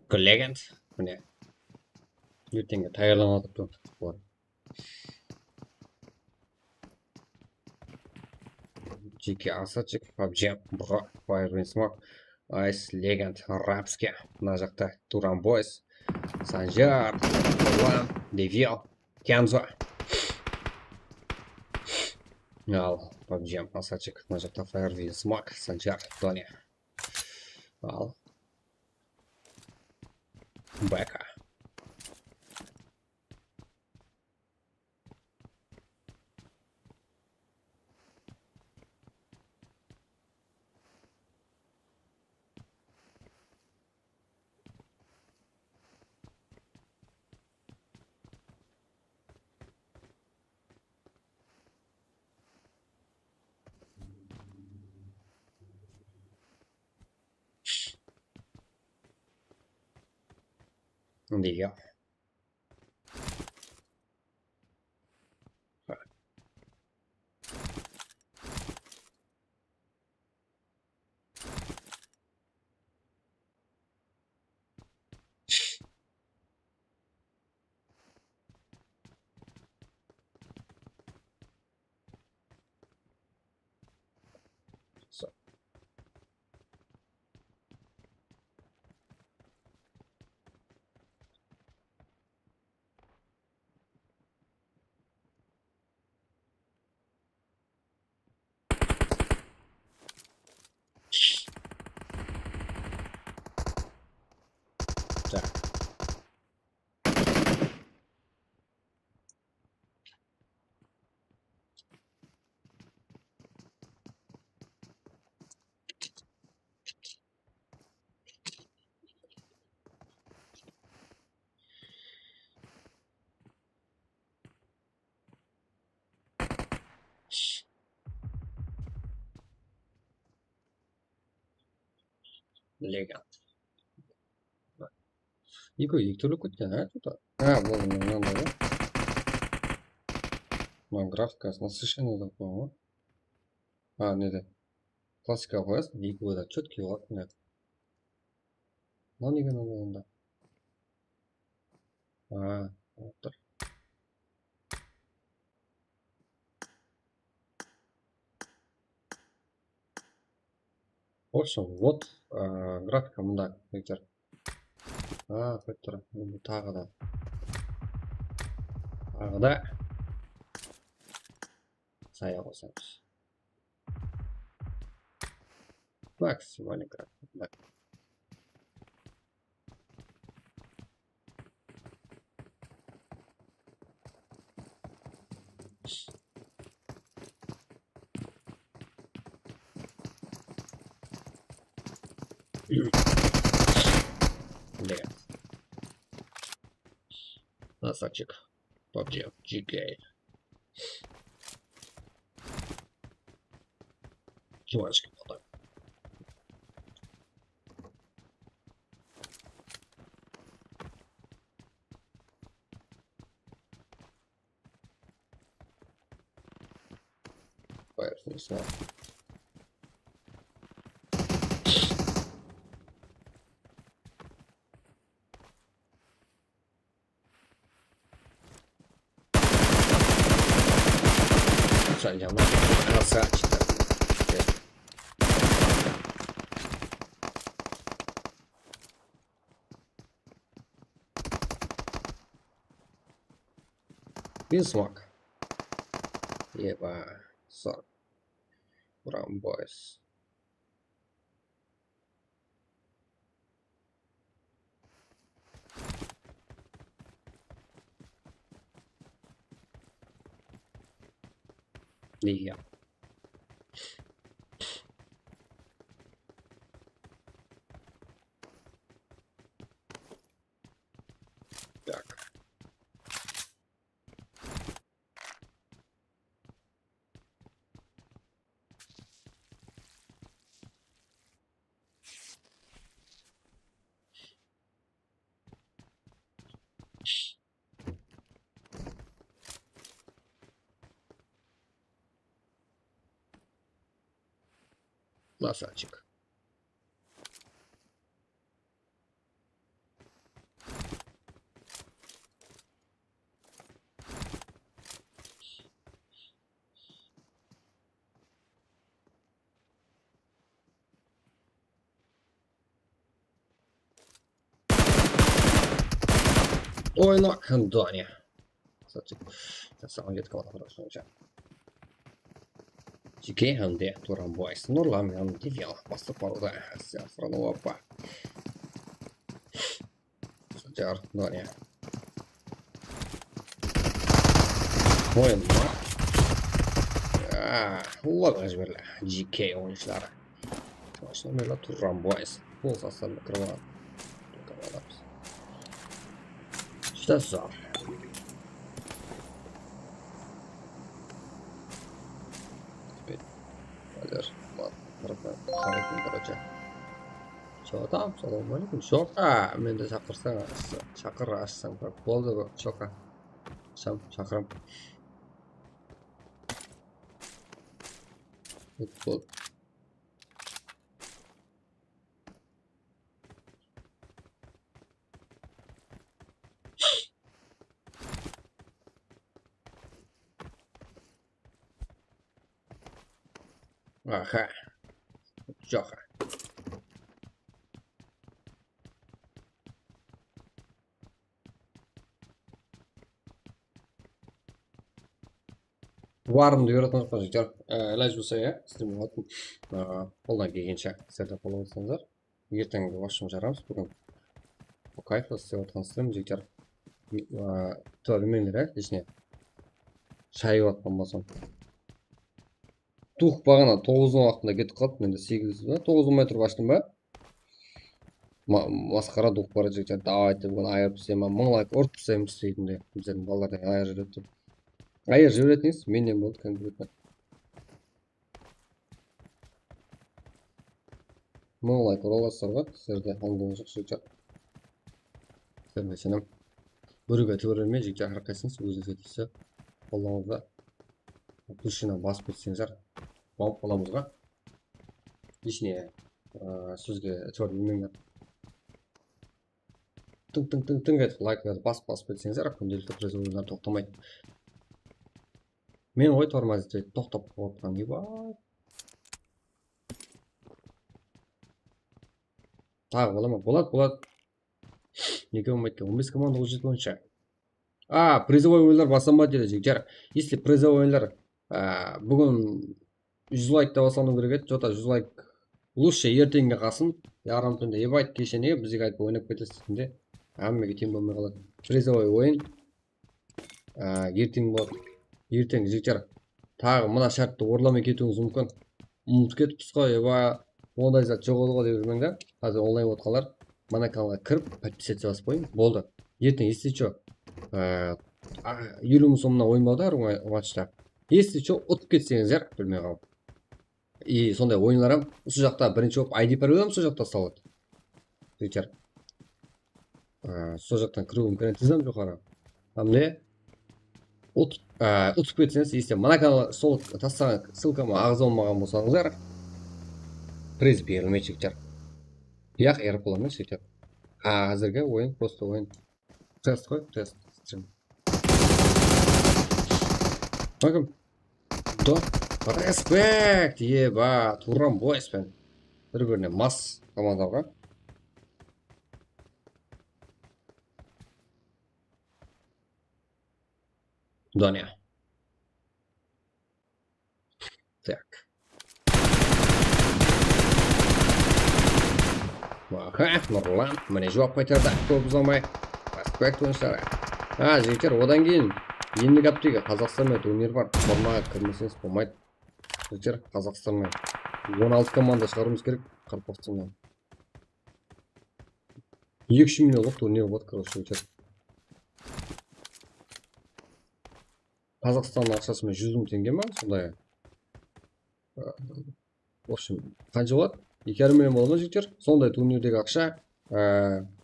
Good legend. Mine. Erteńge tayarlanıp atırıptı. Jeke Asachik, PUBG, Burǵa, Fire Win Smoke, Ice, Legend, Rapski, mına jaqta Turan Boys, Sanjar, Ulan, Devil, Kenzo. Al, PUBG, Asachik, mına jaqta Fire Win Smoke, Sanjar, Tony. Al. Beka. Mınday ya. Так. Legal. Eki, eki túrli ketken, á, тут? Á, boldı, mına mınanday ǵoy. Mına grafikası, nasıshennıy zat bar ǵoy. A, nede? Klassikalıq qoyasań, eki boyda chotkiy boladı, mine. Mına nege mınalı onda? A, otır. В общем, вот, a, grafika mında, bekler. A, qoyıp tur. Endi taǵı da. Taǵı da. Saya qoysamız. Максимальный график. Блядь. Красавчик. P U B G, G K. Чувачки потом. Поэтому слабо. Красавчик. Бисмак. Еба. Сон. Brown Boys. Nege? Так. Красавчик. Oyna, Antonio. Kstati, saǵan ketip qaladı, хорошо. Jeke hám de Turan Boys. Nurlan menen Devel bastap barıwda. Astagfirullah, opa. Jar, Antonio. Oyna. Aa, Allahu akbar. G K oyınshıları. Точно, menda Turan Boys. Bul sastan kirip aladı. Что за? Теперь. Házir. Qarayın, короче. Чё там? Салам алейкум. Joqa, mende shaqırsań, ashsań. Shaqır, ashsań. Boldı, joqa. Sham, shaqıram. Futbol. Aha. Joqa. Barımdı berip atırman, jigitler. Ee, ilaj bolsa, ya, stream qılaman. Ee, qoldan kelgenshe sizler de qollaysańızlar. Erteńge waqtımız jaramız, búgin. Kayflı islep atırǵan islerim, jigitler. Aa, tuwa bilmeńler, a, heshne. Shayıp atqan bolsam. Tuwıq baǵana toǵızdıń waqtında ketip qaldı, mende segiz ba, toǵız bolmay turıp ashtım ba? Ma-, masqara tuwıq bar edi, jigitler, davay dep, bunı ayırıp isleymen, mıń layk urıp isleymiz deydi, bizlerdiń balalardan ayırıp júredi dep. Ayırıp jiberetuǵın, mennen boldı, konflikte. Mıń layk uralasızlar ǵoy, sizlerde ońdayın joq, jigitler. Sizlerge isenem. Birewge tórelmey, jigitler, hár qaysıńız ózińizge tiyisli qollańızda plushinan basıp ketseńizler, bawıp qalamız ǵoy. Heshne, ıı, sizge itibar bermeńler. Tıń, tıń, tıń, tıń etip layk etip basıp, basıp ketseńizler, kúndelikli prizovıy oyınlar toqtamaydı. Men ǵoy tormoz etip toqtap qalıp atqan, eba. Taǵı bola ma? Boladı, boladı. Nege bolmaydı eken? On bes komanda, on jeti boyınsha. A, prizovoy oyınlar baslanbadı edi, jigitler. Если prizovoy oyınlar, a, búgin júz laykta baslanıw kerek edi, jota, júz layk. Лучше erteńge qalsın. Yarım túnde, ебать, keshe nege bizge aytıp oynap ketesiz degende, hámmege teń bolmay qaladı. Prizovoy oyın. Á, erteń boladı. Erteń, jigitler, taǵı mına shártti orınlamay ketiwińiz múmkin. Umıtıp ketippiz ǵoy, eba, onday zat joq edi ǵoy dep júrmeń de. Házir onlayn otqanlar mına kanalǵa kirip, подписаться basıp qoyıń. Boldı. Erteń, если чё, á, á, eliw mıń somnan oyın bar da, matchta. Если чё, utıp ketseńizler, bilmey qalıp. И sonday oyınlar hám usı jaqta birinshi bolıp I D parolım sol jaqta ustaladı. Jigitler. Á, sol jaqtan kiriwim keren tizim joqarı. Hámde ut-, á, utıp ketseńiz, если mına kanal sol taslaǵan ssılkama aǵza bolmaǵan bolsańızlar, priz berilmeydi, jigitler. Yaq, erip qolaman, jigitler. Á, házirgi oyın, просто oyın. Test qoy, test. Bakın. Do. Respekt, eba, Turan Boys penen. Bir-birine mas komandalar. Dane. Tak. Aha, Nurlan, mine juwap qaytardı, kóp uzamay. Respekt, oyınshılar. Ha, jigitler, odan keyin endigi háptege Qazaqstan menen turnir bar. Formaǵa kirmeseńiz bolmaydı. Jigitler, Qazaqstan menen on altı komanda shıǵarıwımız kerek, Qaraqalpaqstannan. Eki júz millionlıq turnir boladı, короче, jigitler. Qazaqstannıń aqshası menen júz mıń teńge ma, sonday. В общем, qansha boladı? Eki jarım million boladı ma, jigitler? Sonday turnirdegi aqsha, á,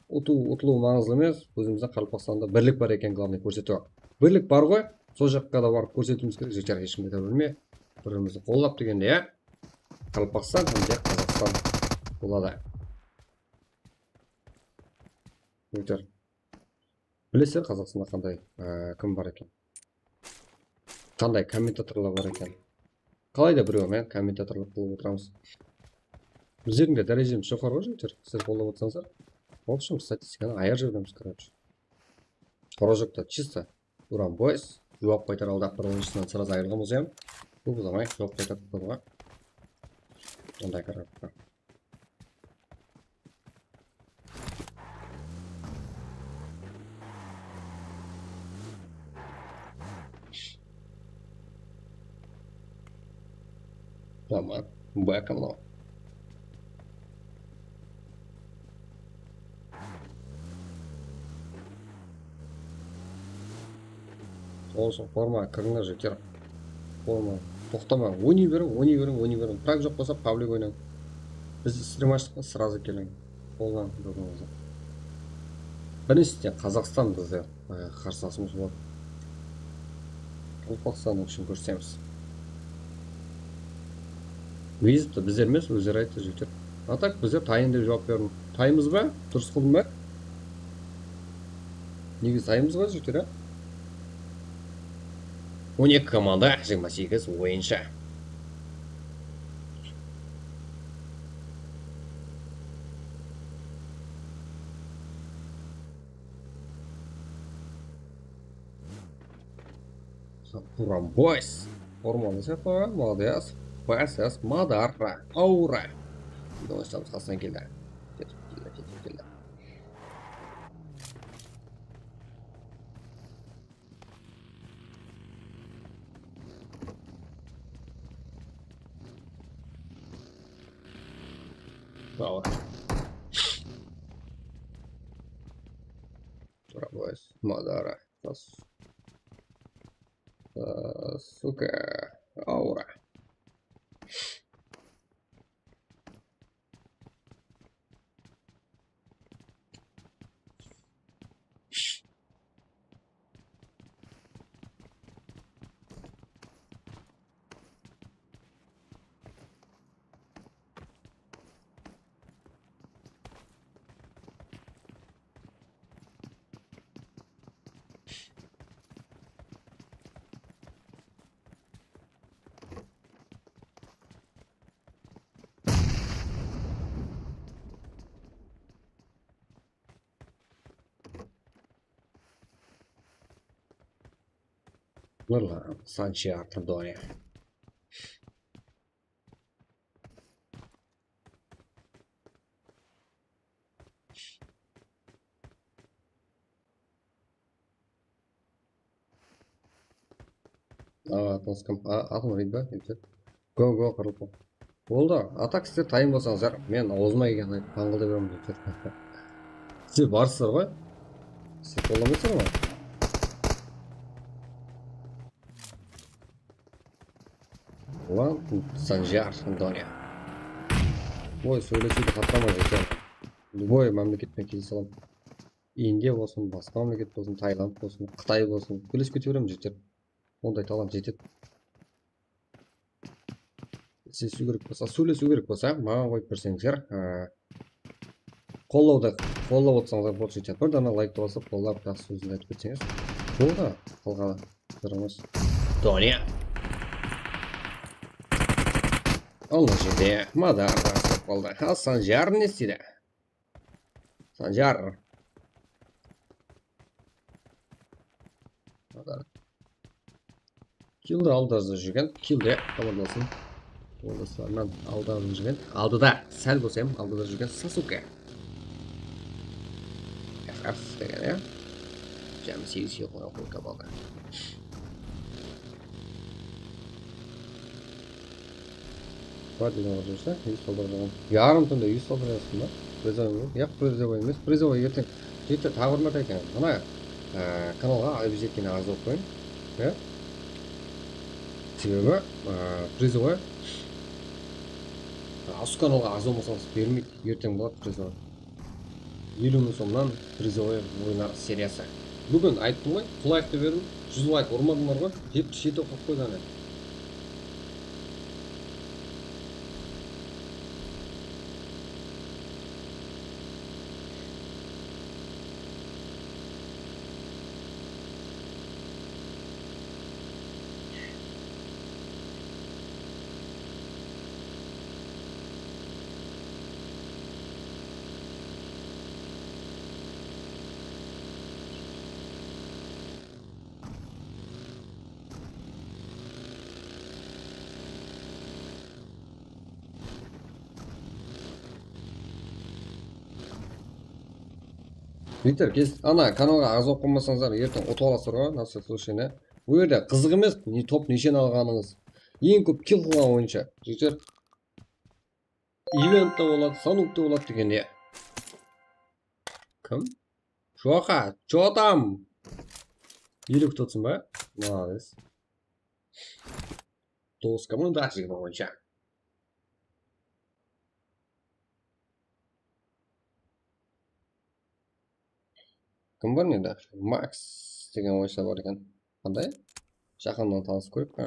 utıw, utılıw mańızlı emes. Ózimizdiń Qaraqalpaqstanda birlik bar eken, главный kórsetiw. Birlik bar ǵoy, sol jaqqa da barıp kórsetiwimiz kerek, jigitler, hesh kimge de bilme. Bir-birimizdi qollap degende, ya. Qaraqalpaqstan hám de Qazaqstan boladı. Jigitler. Bilesizler, Qazaqstanda qanday, e, kim bar eken? Qanday kommentatorlar bar eken? Qalay da birew menen kommentatorlıq qılıp otıramız. Bizlerdiń de dárejemiz joqarı ǵoy, jigitler. Sizler qollap otsańızlar. В общем, statistikanı ayırıp jiberemiz, короче. Qora júkti чисто Turan Boys juwap qaytara aldı, bir oyınshısınan сразу ayırılǵan bolsa hám. Kóp uzamay juwap qaytarıp qoydı ǵoy. Onday, короче. Tamam. Bırakalım. Olsın, formaǵa kirińler, jeter. Forma. Toqtamań, oynay beriń, oynay beriń, oynay beriń. Frak joq bolsa, pablik oynań. Biz strim ashtıq pa, сразу keliń. Bolǵan, bir-birimizdi. Birinsiden, Qazaqstan bizde, e, qarsılasımız boladı. Qaraqalpaqstannıń ishın kórsemiz. Wizipti bizler emes, ózleri ayttı, jigitler. A tak, bizler tayın dep juwap berdim. Taymız ba? Durıs qıldım ba? Negizi taymız ǵoy, jigitler, a? On eki komanda, jigirma segiz oyınshı. Turan Boys. Ormanlı sıyaqlı, молодец. P S S Madara. Aura. Videonıń qasına keldi. Ketip keldi, ketip keldi. Bravo. Bravo, madara. Sas-, Sasuke. Aura. Nurlan Sanchar Tandoni. Aa, atlasqan. A, atın reyt ba? Go, go, qırılıp. Boldı. A tak sizler tayın bolsańızlar, men awzıma kelgen zat tańqılday beremen, jigitler. Sizler barsızlar ǵoy. Sizler qollamaysızlar ma? Ulan, Sanjar, Antonia. Oy, sóylesiwdi xatlama, jigitler. Любой mámleket penen kelise alam. Indiya bolsın, basqa mámleket bolsın, Tailand bolsın, Qıtay bolsın. Sóylesip kete beremiz, jigitler. Onday talant jetedi. Sóylesiw kerek bolsa, sóylesiw kerek bolsa, maǵan qoyıp berseńizler. Á, qollawda, qollap otsańızlar, boldı, jigitler. Bir dana layktı basıp, qollap, jaqsı sózin aytıp ketseńiz. Boldı, qalǵanı. Durıńız. Doniya. Al, mına jerde Madar basıp qaldı. Al, Sanjar ne isteydi? Sanjar. Madar. Killdi aldıda júrgen, killdi, xabarlasın. Joldaslarimnan aldıda júrgen, aldıda, sál bolsa hám aldıda júrgen Sasuke. F F degen, ya. Jámi segiz kill qoyǵan qoyıp aldı. Var degen ol júrse, úy soldırıp júrgen. Yarım túnde úy soldırıp júrsin ba? Призовой emes? Yaq, призовой emes. Призовой erteń. Jigitler, taǵı bir márte aytayın. Mına, á, kanalǵa обязательно aǵza bolıp qoyıń. Ya? Sebebi, á, призовой, á, usı kanalǵa aǵza bolmasańız bermeydi. Erteń boladı призовой. Eliw mıń somnan призовой oyınlar seriyası. Búgin ayttım ǵoy, qul layktı berdim, júz layk urmadılar ǵoy, jetpis jeti bolıp qoydı, áne. Jigitler, kes, ana, kanalǵa aǵza bolıp qalmasańızlar, erteń utıp alasızlar ǵoy, на всякий случай, ne? Bul jerde qızıq emes, ne, top nesheni alǵanıńız. Eń kóp kill qılǵan oyınsha, jigitler. Event te boladı, sanuk te boladı degende. Kim? Joqa, jotam. Eliw kutip otırsań ba? Malades. Toǵız komanda jigirma boyınsha. Kim bar mında? Max degen oyınsha bar eken. Qanday? Jaqınnan tanısıp kóreyik pe?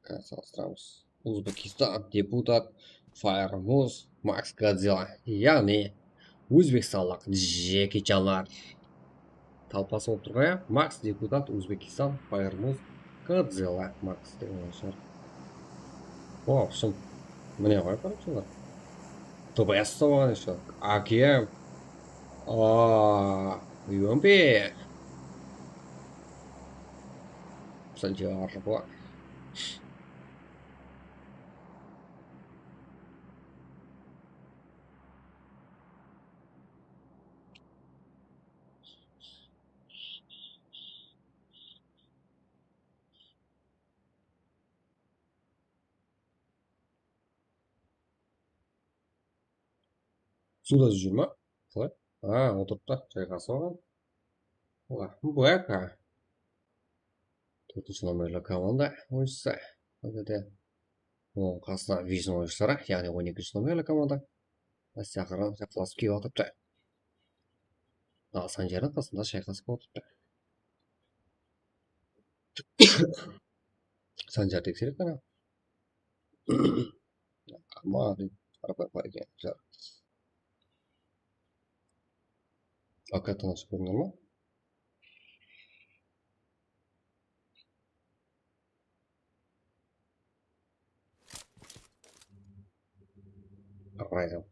Há, salıstıramız. Uzbekistan, deputat, Fayrmuz, Max Godzilla. Yaǵnıy, ózbekstanlıq Jeki Chanlar. Talpası bolıp tur ǵoy, ya? Max, deputat, Uzbekistan, Fayrmuz, Godzilla, Max degen oyınsha. O, shın. Mine ǵoy, короче, bular. T B S uslap alǵan eshyo. A K M. Aa, U M P. Sanjar, bular. Suwda júr ma? Qalay? A, otırıptı, jayqasıp alǵan. Wah, baka. Tórtinshi nomerli komanda oyınshısı. Házirde onıń qasında Vizin oyınshıları, yaǵnıy on ekinshi nomerli komanda. Áste-aqırın jaqınlasıp kelip atırıptı. Al Sanjardıń qasında shayqasıp otırıptı. Sanjar, tekserek qana. Ama qarapayım bar eken. Aka tanıs kórindi ma? Qarayın.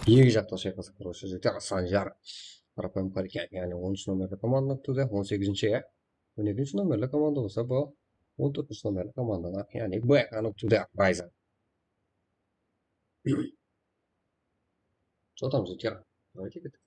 Eki jaqta shayqasıp, короче, jigitler, Sanjar. Qarapayım bar eken, yaǵnıy onınshı nomerli komanda uttı da, on segizinshi, ya. On ekinshi nomerli komanda bolsa, bul on tórtinshi nomerli komanda, yaǵnıy B anıp uttı da, Ryzen. Что там за тир? Давайте это.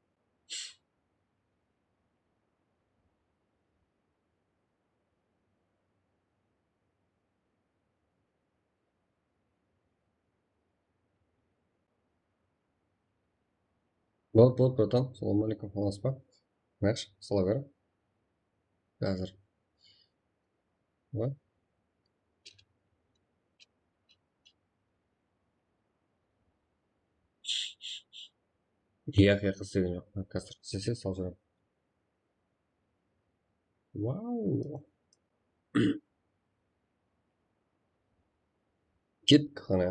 Bol, bol, bratan, salam aleykum, alaspa? Yaxshi, sala ber. Házir. Bol. Yaq, yaq, istegen joq. Kastır, sese, sal júrem. Vau. Kettik qana.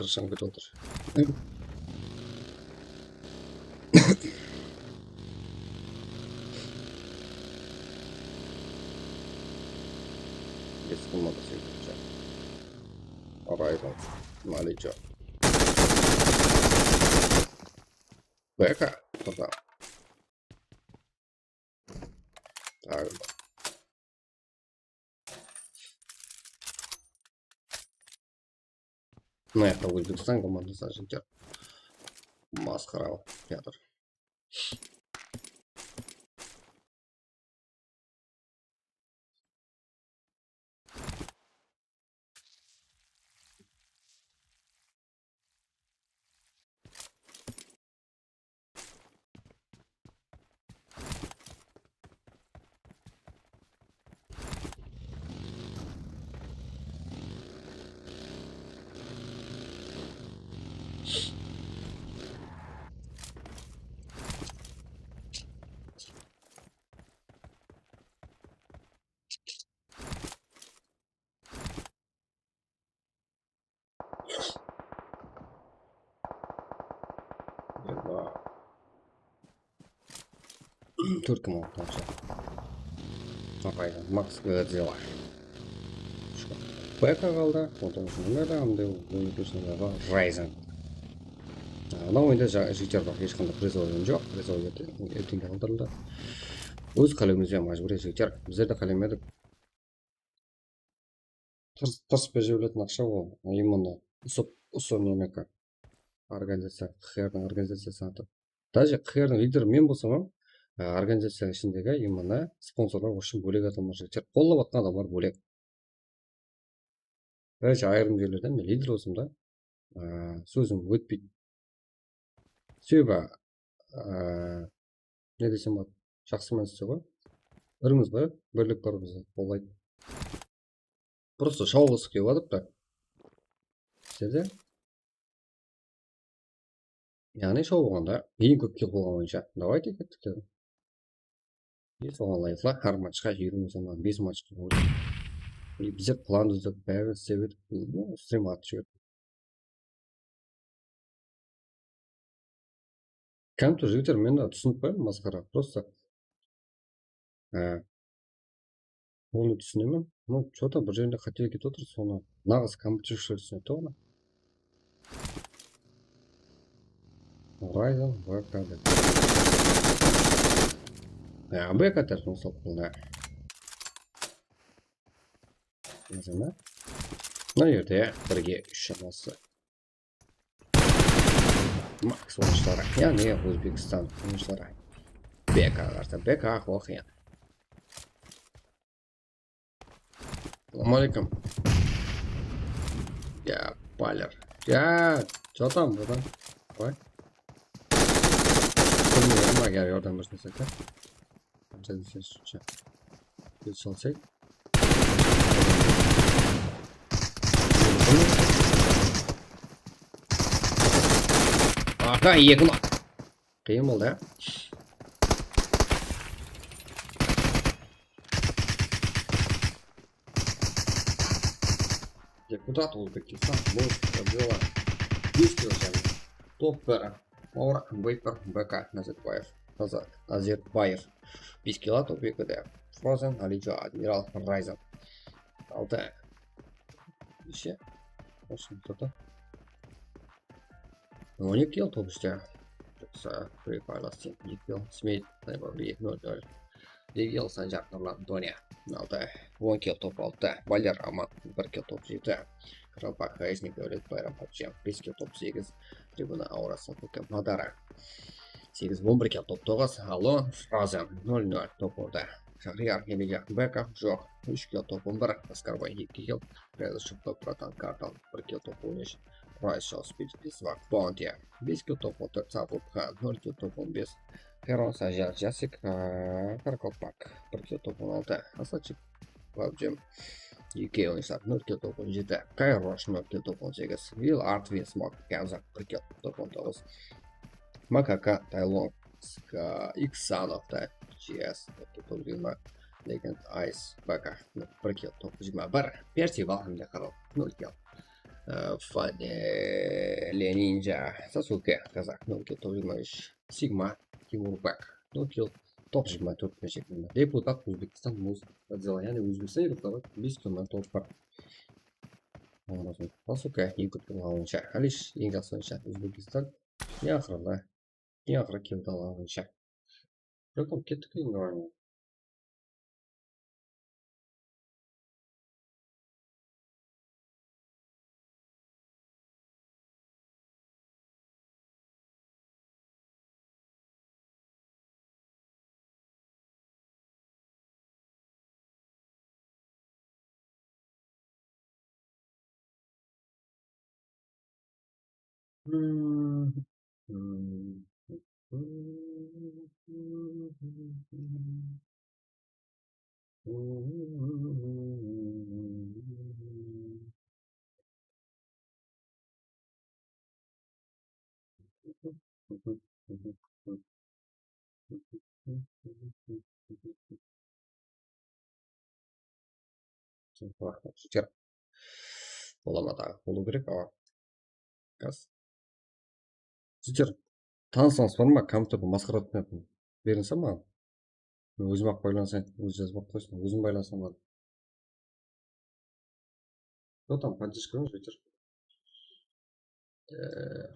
Shıǵıp ketip atır. Eski motosikl. Araydan. Malijo. Beka. Turda. Taǵı. Mına jaqta Ózbekstan komandası jigitler masqara qılıp kiyatır. Tórt mıń altı. Apaydan Max Godzilla. Beka qaldı, on toǵız mıń da, hamda on ekisi mıń da Ryzen. Ana oyunda ja-, jigitler bar, hesh qanday prezovıy oyın joq, prezovıy erte-, ertenge qaldırıldı. Óz qálewimizden majbúriy jigitler, bizler de qálemedik. Tırs-, tırsıp bejerilgen aqsha ol, именно usı, usı neniki, organizaciya, Q R-dıń organizaciyası atıp. Даже Q R-dıń lideri men bolsam hám, e, organizaciyanıń ishindegi именно sponsorlar ushın bólek adamlar jigitler, qollap atqan adamlar bólek. Даже ayırım jerlerde men lider bolsam da, e, sózim ótpeydi. Sebebi, e, ne desem boladı, jaqsı men sizge ǵoy. Birimiz ǵoy, birlik bar bizde, bolmaydı. Просто shawılǵısı kelip atır da. Sizlerde. Yaǵnıy shawılǵanda eń kóp kill bolǵan oyınsha. Давайте kettik dedi. Soǵan layıqlı, hár matchqa jigirma somnan bes matchqa. Bizler plan dúzdik, bárin istep edik, ну, strim atıp jiberdik. Kompyuter jigitler, men de túsinip qoyayın, masqara, просто. Há. Onı túsinemen. Ну, что-то bir jerinde qátelik ketip otır, sonı naǵız kompyutershılar túsinedi de onı. Ryzen B K dep. Há, B K tarafına salıp qoydı. Mına jerde birge úsh shaması. Max oyınshıları, yaǵnıy Ózbekstan oyınshıları. B K qarsı, B K aqıwaq yaǵnıy. Assalamu aleykum. Ya, Baler. Ya, что там, братан? Давай. Bilmeyim, agar yordam bersin sen. Qanshada sen shuncha. Kel salsay. Aǵa, eki ma-, qıyın boldı, ya. Deputat Ózbekstan, Lord Godzilla, bes kill jáne. Top bir. Maura Viper, B K Nazarbayev, Nazar-, Nazarbayev. Bes kill, top ekide. Frozen, Alijo, Admiral, Ryzen. Altı. Neshe? Osını tutı. On eki kill, top úshte. Jaqsı, Free Fire Last Team, eki kill, Smith, Sniper, eki nol nol. Eki kill, Sanjar, Nurlan, Donya. Altı. On kill, top altı. Baler, Aman, bir kill, top jeti. Kral Pak, Hayesnik, Dawlet, Bayram, Papcem, bes kill, top segiz. Tribuna, Aura, Sapıka, Madara. Segiz, on bir kill, top toǵız. Allo, Frozen, nol nol, top onda. Shahriyar, Elija, Beka, joq. Úsh kill, top on bir. Askarboy, eki kill. Razıshov, top, Bratan, Kartal, bir kill, top on úsh. Rice, Speed, Pisvak, Bounty, bes kill, top on tórt. Sapıka, nol kill, top on bes. Heron, Sajar, Jasik, aa, Karakopak, bir kill, top on altı. Asaçık, Babjem, eki oyınsar, nol kill, top on jeti. Kairosh, nol kill, top on segiz. Will Art, Will Smoke, Gamzat, bir kill, top on toǵız. Makaka, Taylor, Ska-, Iksanov, G S, top jigirma. Legend, Ice, Baka, bir kill, top jigirma bir. Percival, hám de Kral, nol kill. Fane, Leninja, Sasuke, Kazak, Nokia, top jigirma úsh, Sigma, Timur Bek, Nokia, top jigirma tórt, Deeplpak, Ózbekstan, Muz, Godzilla, yaǵnıy Ózbekstan yurtları bes kilometr top bar. Sasuke, eń kóp alǵan oyınshı, Alish, eń jaqsı oyınshı, Ózbekstan, eń aqırǵı, eń aqırǵı kewdi alǵan oyınshı. Joq, kettik endi oyın. Jigit, bola ma daǵı? Bolıw kerek, awa. Gaz. Jigitler, tanısıńız bar ma? Kompyuterdi masqara etpeyatın. Berińizler maǵan. Men ózim-aq baylanısayın, ózi jazbap qoysın, ózim baylanısaman. Кто там, поддержка bar ma, jigitler? Ee,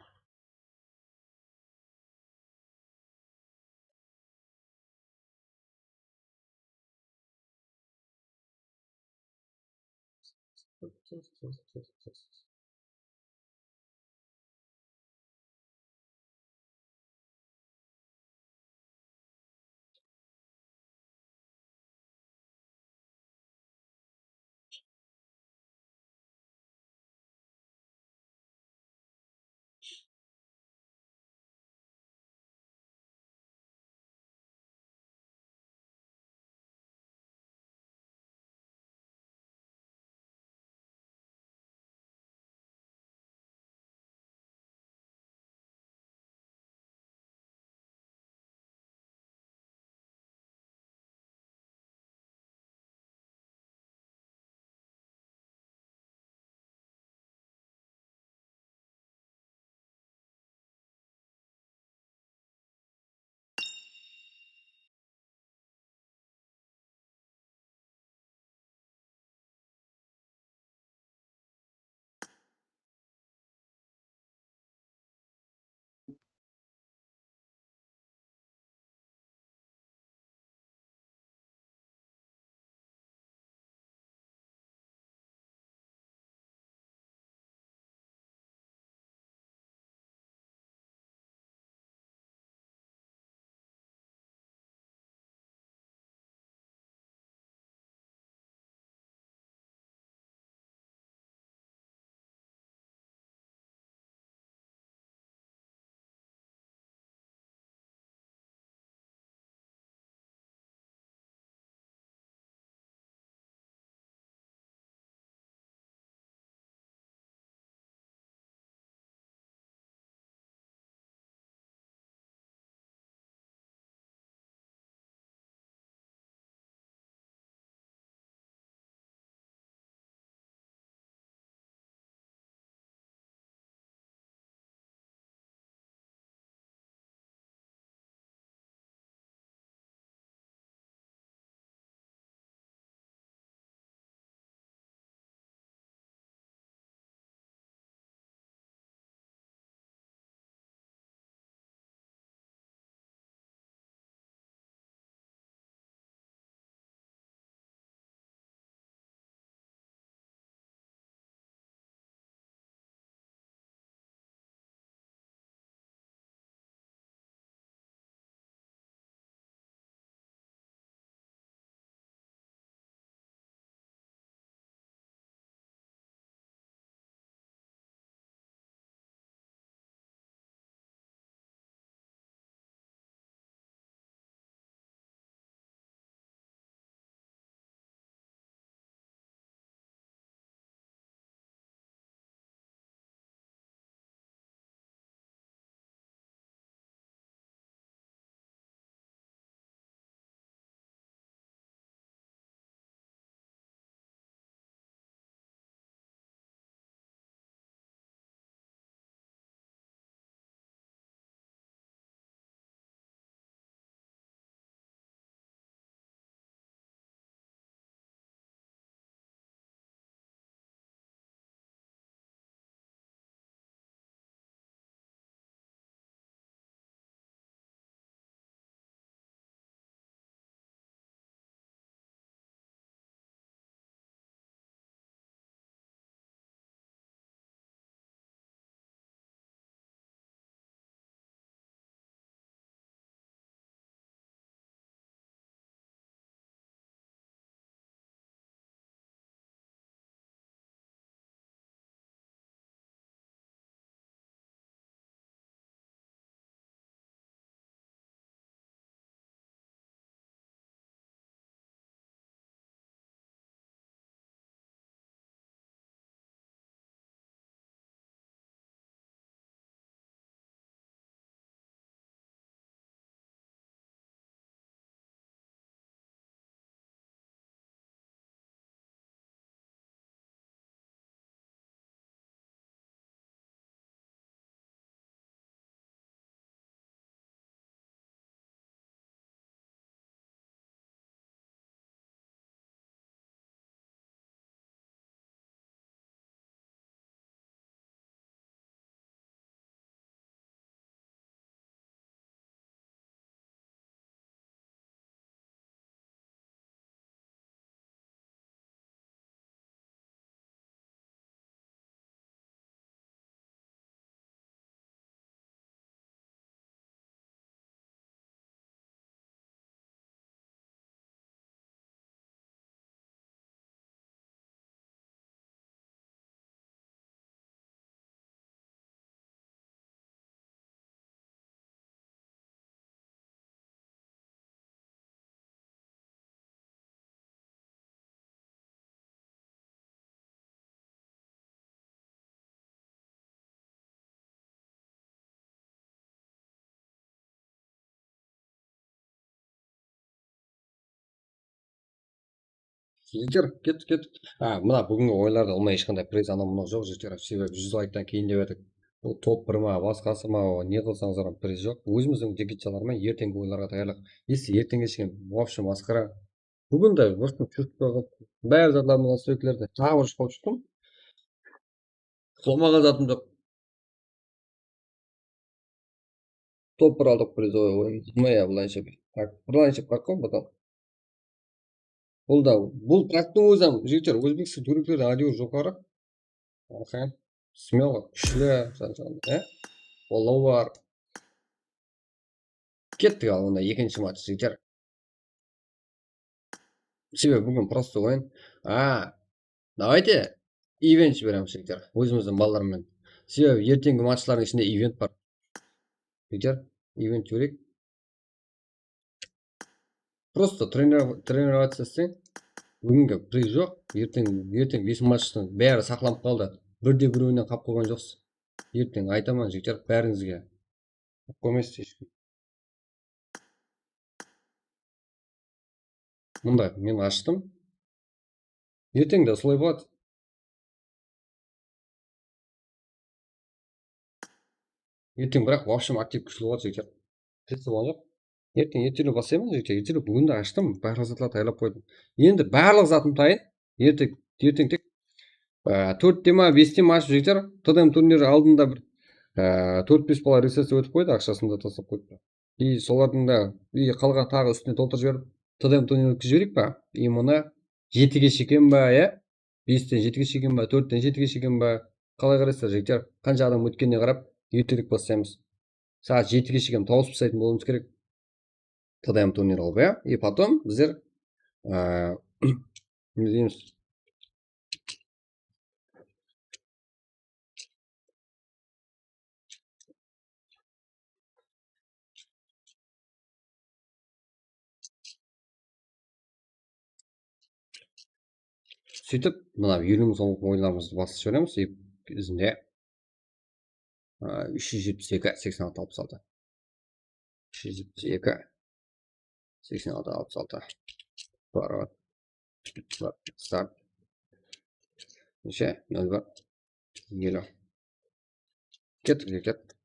Jigitler, kettik, kettik. Ha, mına búgingi oyınlarda ulıwma hesh qanday priz anaw mınaw joq, jigitler. Sebebi júz layktan keyin dep edik. Bul top bir ma, basqası ma, o, ne qılsańız ham priz joq. Ózimizdiń jigitjalar menen erteńgi oyınlarǵa tayarlıq. Если erteńge shekem вообще masqara. Búgin de вообще shúrip qoyǵan. Bári zatlarımız, nastroykalardı taǵı bir shıqıp shıqtım. Qılmaǵan zatım joq. Top bir aldıq, призовой oyın. Mına ya, bılayınsha. Tak, bılayınsha qoyıp qoyıń, потом. Bul da, bul taktıń ózi hám, jigitler, Ózbekstan túriklerden ádewir joqarı. Aha. Smelo, kúshli, jan-, jan-, e? Qollaw bar. Kettik al, onda ekinshi match, jigitler. Sebebi búgin prosto oyın. A, давайте event jiberemiz, jigitler. Ózimizdiń balalar menen. Sebebi erteńgi matchlardıń ishinde event bar. Jigitler, event jibereyik. Prosto trenirov-, trenirovaciya isleń. Búgingi priz joq. Erteń, erteń bes matchtıń bári saqlanıp qaldı. Bir de birewinen qap qoyǵan joqsız. Erteń aytaman, jigitler, bárińizge. Qap qoymaysız hesh kim. Mında men ashtım. Erteń de usılay boladı. Erteń, biraq, в общем, aktiv kúshli boladı, jigitler. Hech bolǵan joq. Erteń ertelik baslayman, jigitler. Ertelik búgin de ashtım, barlıq zatlar tayarlap qoydım. Endi barlıq zatım tayın. Erteń, erteń tek, á, tórtte ma, beste ma ashıp, jigitler, T D M turniri aldında bir, á, tórt-bes bala registraciya ótip qoydı, aqshasın da taslap qoyıptı. И solardıń da, и qalǵan taǵı ústine toltırıp jiberip, T D M turnir ótkizip jibereyik pa? И mına jetige shekem ba, ya? Besten jetige shekem ba, tórtten jetige shekem ba? Qalay qaraysızlar, jigitler? Qansha adam ótkenine qarap, erterek baslaymız. Saat jetige shekem tawıs baslaytın bolıwımız kerek. T D M turnir qılıp, ya? И потом bizler, á, ne deymiz? Sóytip, mına eliw mıń somlıq oyınlarımızdı basıp jiberemiz. И izinde, á, úsh júz jetpis eki, seksen altı, alpıs altı. Úsh júz jetpis eki, seksen altı, alpıs altı. Parod. Start. Neshe? Nol bir. Eliw. Kettik, kettik.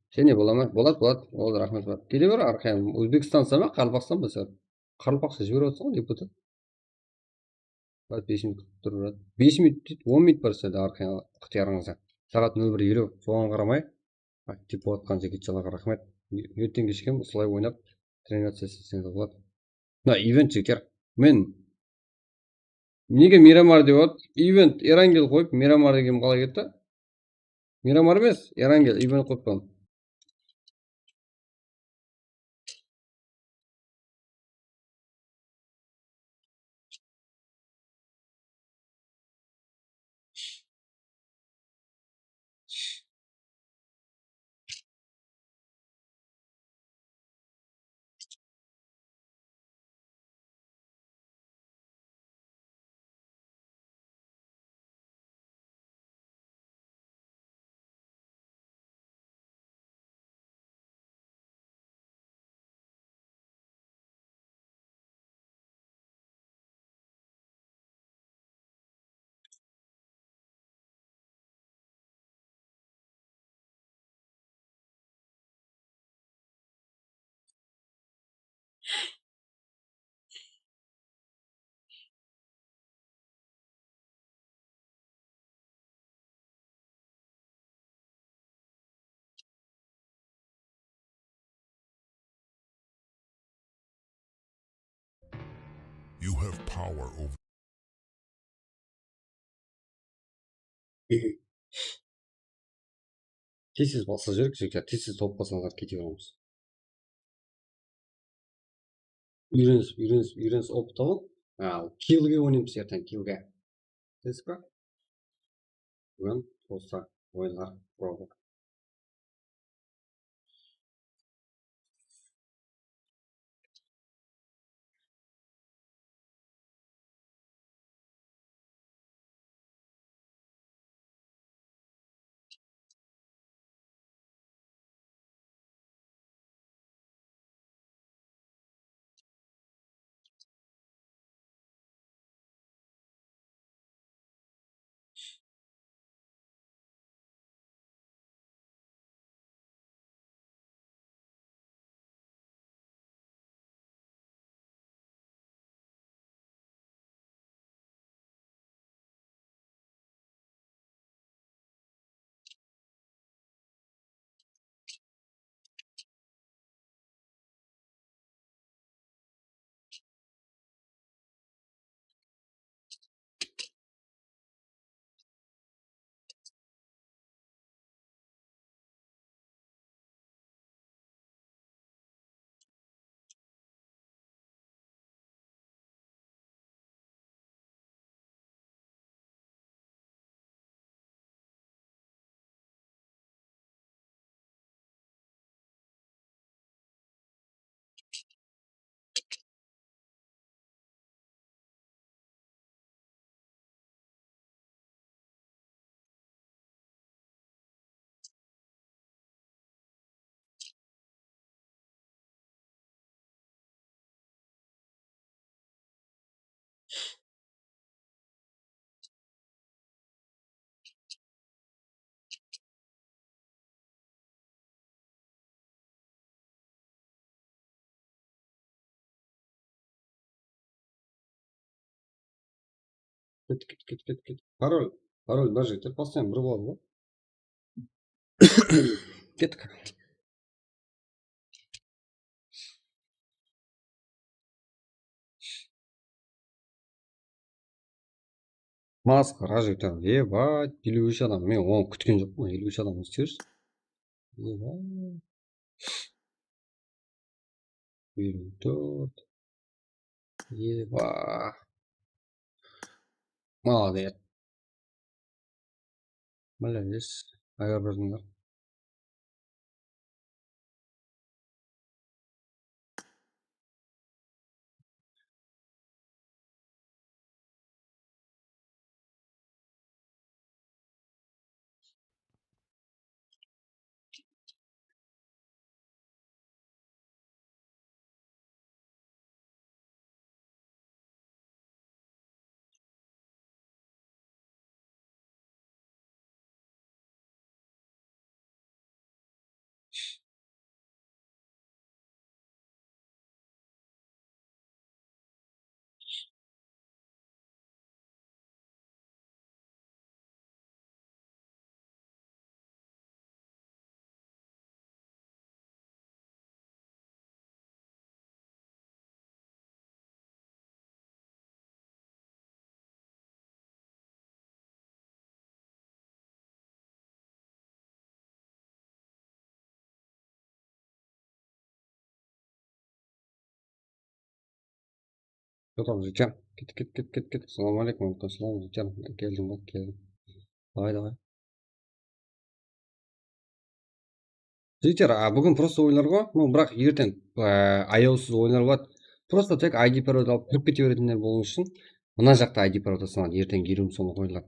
Sen ne bola ma? Boladı, boladı. Boladı, raxmet, boladı. Kele ber, arqayın. Ózbekstan sama, Qaraqalpaqstan ba sen? Qaraqalpaqsha jiberip atırsań ǵoy, deputat. Bas, bes minut kútip tur, brat. Bes minut deydi, on minut bar sizlerde arqayın ıqtıyarıńızda. Saat nol bir eliw, soǵan qaramay, aktiv bolıp atqan jigitjalarǵa raxmet. Erteń keshkem usılay oynap, trenirovaciya isleseniz boladı. Mına event, jigitler. Men nege Miramar dep at? Event Erangel qoyıp, Miramar degen qalay ketti? Miramar emes, Erangel, event qoyıppan. You have power over. Tez-tez basqa jibereyik, jigitler, tez-tez tawıp qalsańızlar, kete beramız. Úyrenisip, úyrenisip, úyrenisip, opıt alıp, al, killge oynaymız erteń, killge. Bilesiz ba? Búgin просто oyınlar quraldı. Ket, ket, ket, ket, ket. Parol, parol bir jigitler, постоянно bir boladı ǵoy. Kettik. Masqara jigitler, ebat, eliw úsh adam. Men onı kútken joqpan, eliw úsh adam islep. Ebat. Eliw tórt. Eba. Молодец. Молодец. Agar birdińler. Joq, jigitler. Ket, ket, ket, ket, ket. Assalawma aleykum, aleykum assalam, jigitler. Keldim, bak, keldim. Davay, davay. Jigitler, a, búgin prosta oyınlar ǵoy. Ну, biraq erteń, a, ayawsız oyınlar boladı. Prosta tek I D paroldı alıp kirip kete beretinler bolıwı ushın mına jaqta I D paroldı sanadı. Erteń eliw mıń somlıq oyınlar.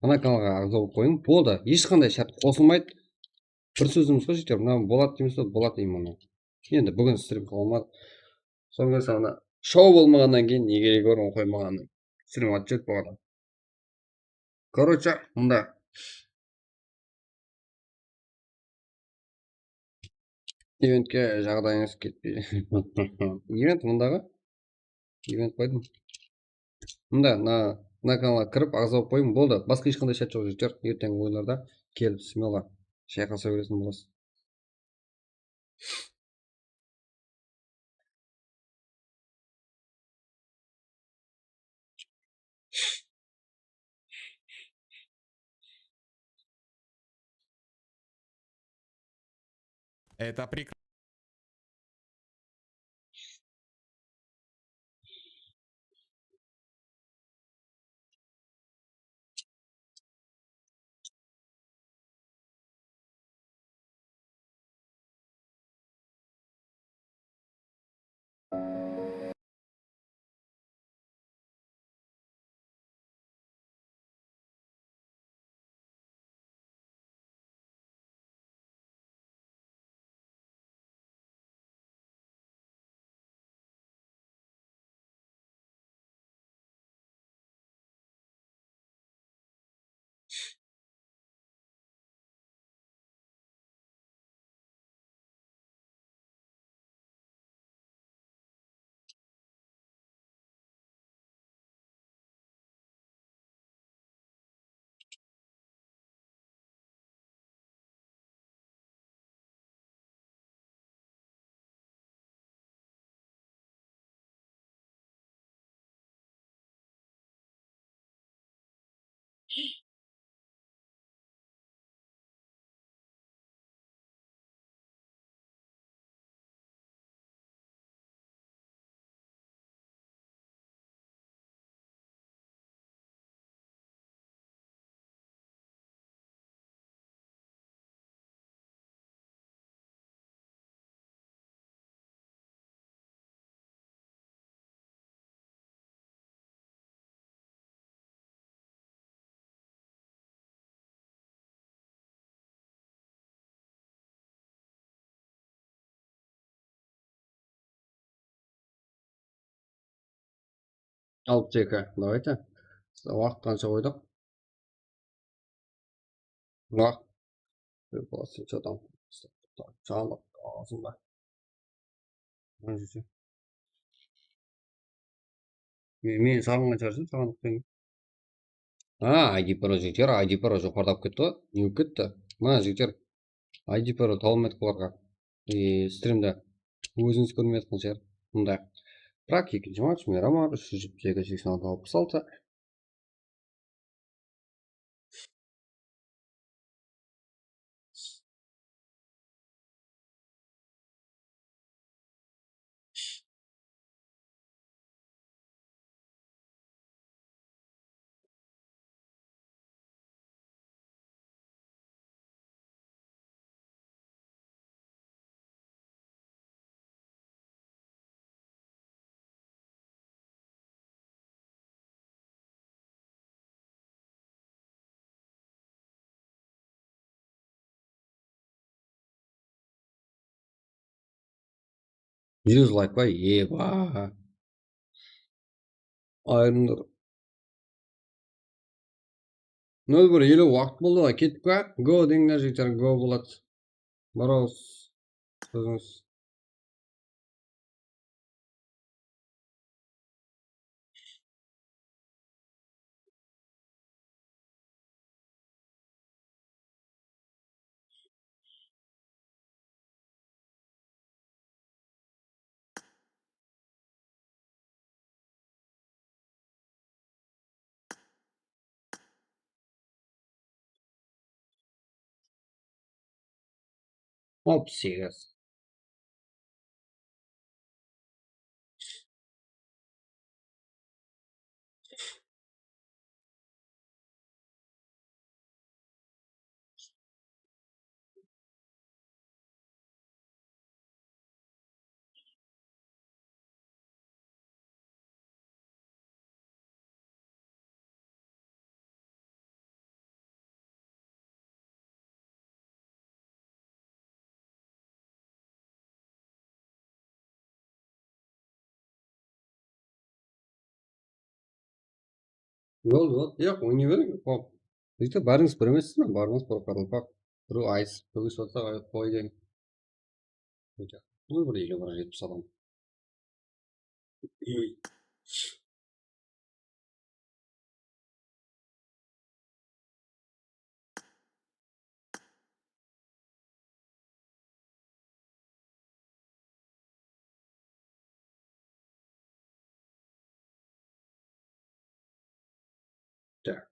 Mına kanalǵa aǵza bolıp qoyıń. Boldı. Hesh qanday shárt qosılmaydı. Bir sózimiz ǵoy, jigitler, mına boladı deymiz be, boladı именно. Endi búgin strim qıla almadıq. Sonıń kóre mına shou bolmaǵannan keyin, nege Egor onı qoymaǵanın. Strim отчёт boladı. Короче, mında eventke jaǵdayıńız ketpey. Event mındaǵı. Event qoydım. Mında, mına, mına kanalǵa kirip, aǵza bolıp qoyıń, boldı. Basqa hesh qanday shárt joq, jigitler. Erteńgi oyınlarda kelip, smeloǵa shayqasa beretin bolasız. Это прик- Alıp teki, давайте. Waqıt qansha qoydıq? Waqıt. Janlıq, awzımda. Men, men saǵınǵan shıǵarsın, saǵınlıqtan keyin. A, I D Pro jigitler, I D Pro joqarıda alıp ketti ǵoy. Ne bolıp ketti? Mına jigitler, I D Pro taba almay atırıq olarǵa. E, strimde. Ózińiz kórmey atırǵan shıǵar. Mınday. Brak, ekinshi match, Miramar, úsh júz jetpis eki, seksen altı, alpıs altı. Júz layk pa? Eba. Ayırımdır. Nol bir eliw waqıt boldı ǵoy, kettik pa? Go deńler, jigitler, go boladı. Bravo. Sózińiz. Alpıs segiz. Gol, gol. Yoq, oynay beriń. Hop. Bitta bárińiz bir emessiz be? Barıńız bir qarılpaq. Birew ayısıp, kógis atsa, qoy deń. Bul bir elli bir jetpis adam. Так.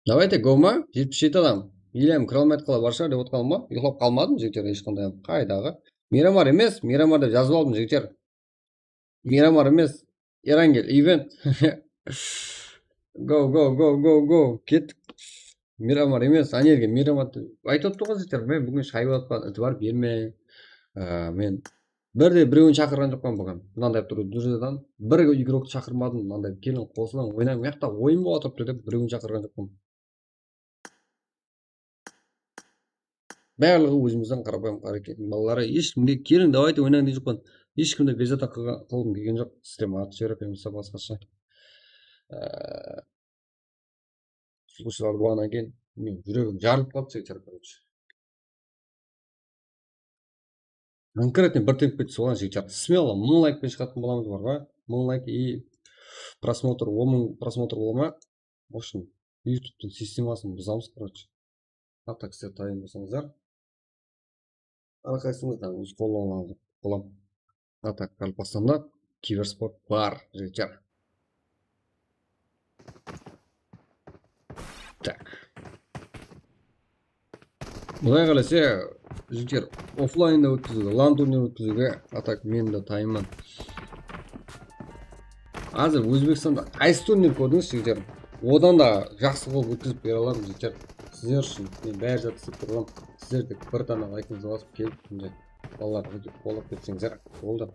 Давайте, go ma? Jetpis jeti adam. Ilyam kira almay atqanlar bar shıǵar dep otqanım ba? Uyıqlap qalmadım, jigitler, hesh qanday. Qaydaǵı? Miramar emes, Miramar dep jazıp aldım, jigitler. Miramar emes. Erangel, event. Go, go, go, go, go. Kettik. Miramar emes, áne jerge Miramar dep aytıp atır ǵoy, jigitler. Men búgin shayıp atpan, itibar bermeń. Á, men bir de birewin shaqırǵan joqpan búgin. Mınanday turıp durzadan bir igroktı shaqırmadım. Mınanday keliń qosılıń, oynań, mıyaqta oyın bolıp atırıptı dep birewin shaqırǵan joqpan. Barlıǵı ózimizden qarapayım háreket balaları. Hesh kimge keliń, davayte oynań degen joqpan. Hesh kimdi bezata qılǵan, qılǵım kelgen joq. Sizler maǵan jibere bermese basqasha. Á, suzıwshılar quwanadı eken. Bilmeymen, júregim jarılıp qaldı, jigitler, короче. Конкретно bir tepki soǵan jigitler. Smelo mıń layk penen shıǵatuǵın bolamız, bar ǵoy. Mıń layk и prosmotr, on mıń prosmotr bola ma? В общем, YouTube'tıń sistemasın buzamız, короче. А так sizler tayın bolsańızlar, hár qaysıńızdan óz qolıńızdan bolam. А так, Qaraqalpaqstanda kibersport bar, jigitler. Так. Quday qálese, jigitler, oflaynda ótkiziwge, LAN turnir ótkiziwge, а так, men de tayınman. Házir Ózbekstanda qaysı turnir kórdińiz, jigitler? Odan da jaqsı qılıp ótkizip bere alamız, jigitler. Sizler ushın men bári zattı islep bere alam. Sizler tek bir dana laykıńızdı basıp kelip, mine, balalar, qollap ketseńizler, boldı.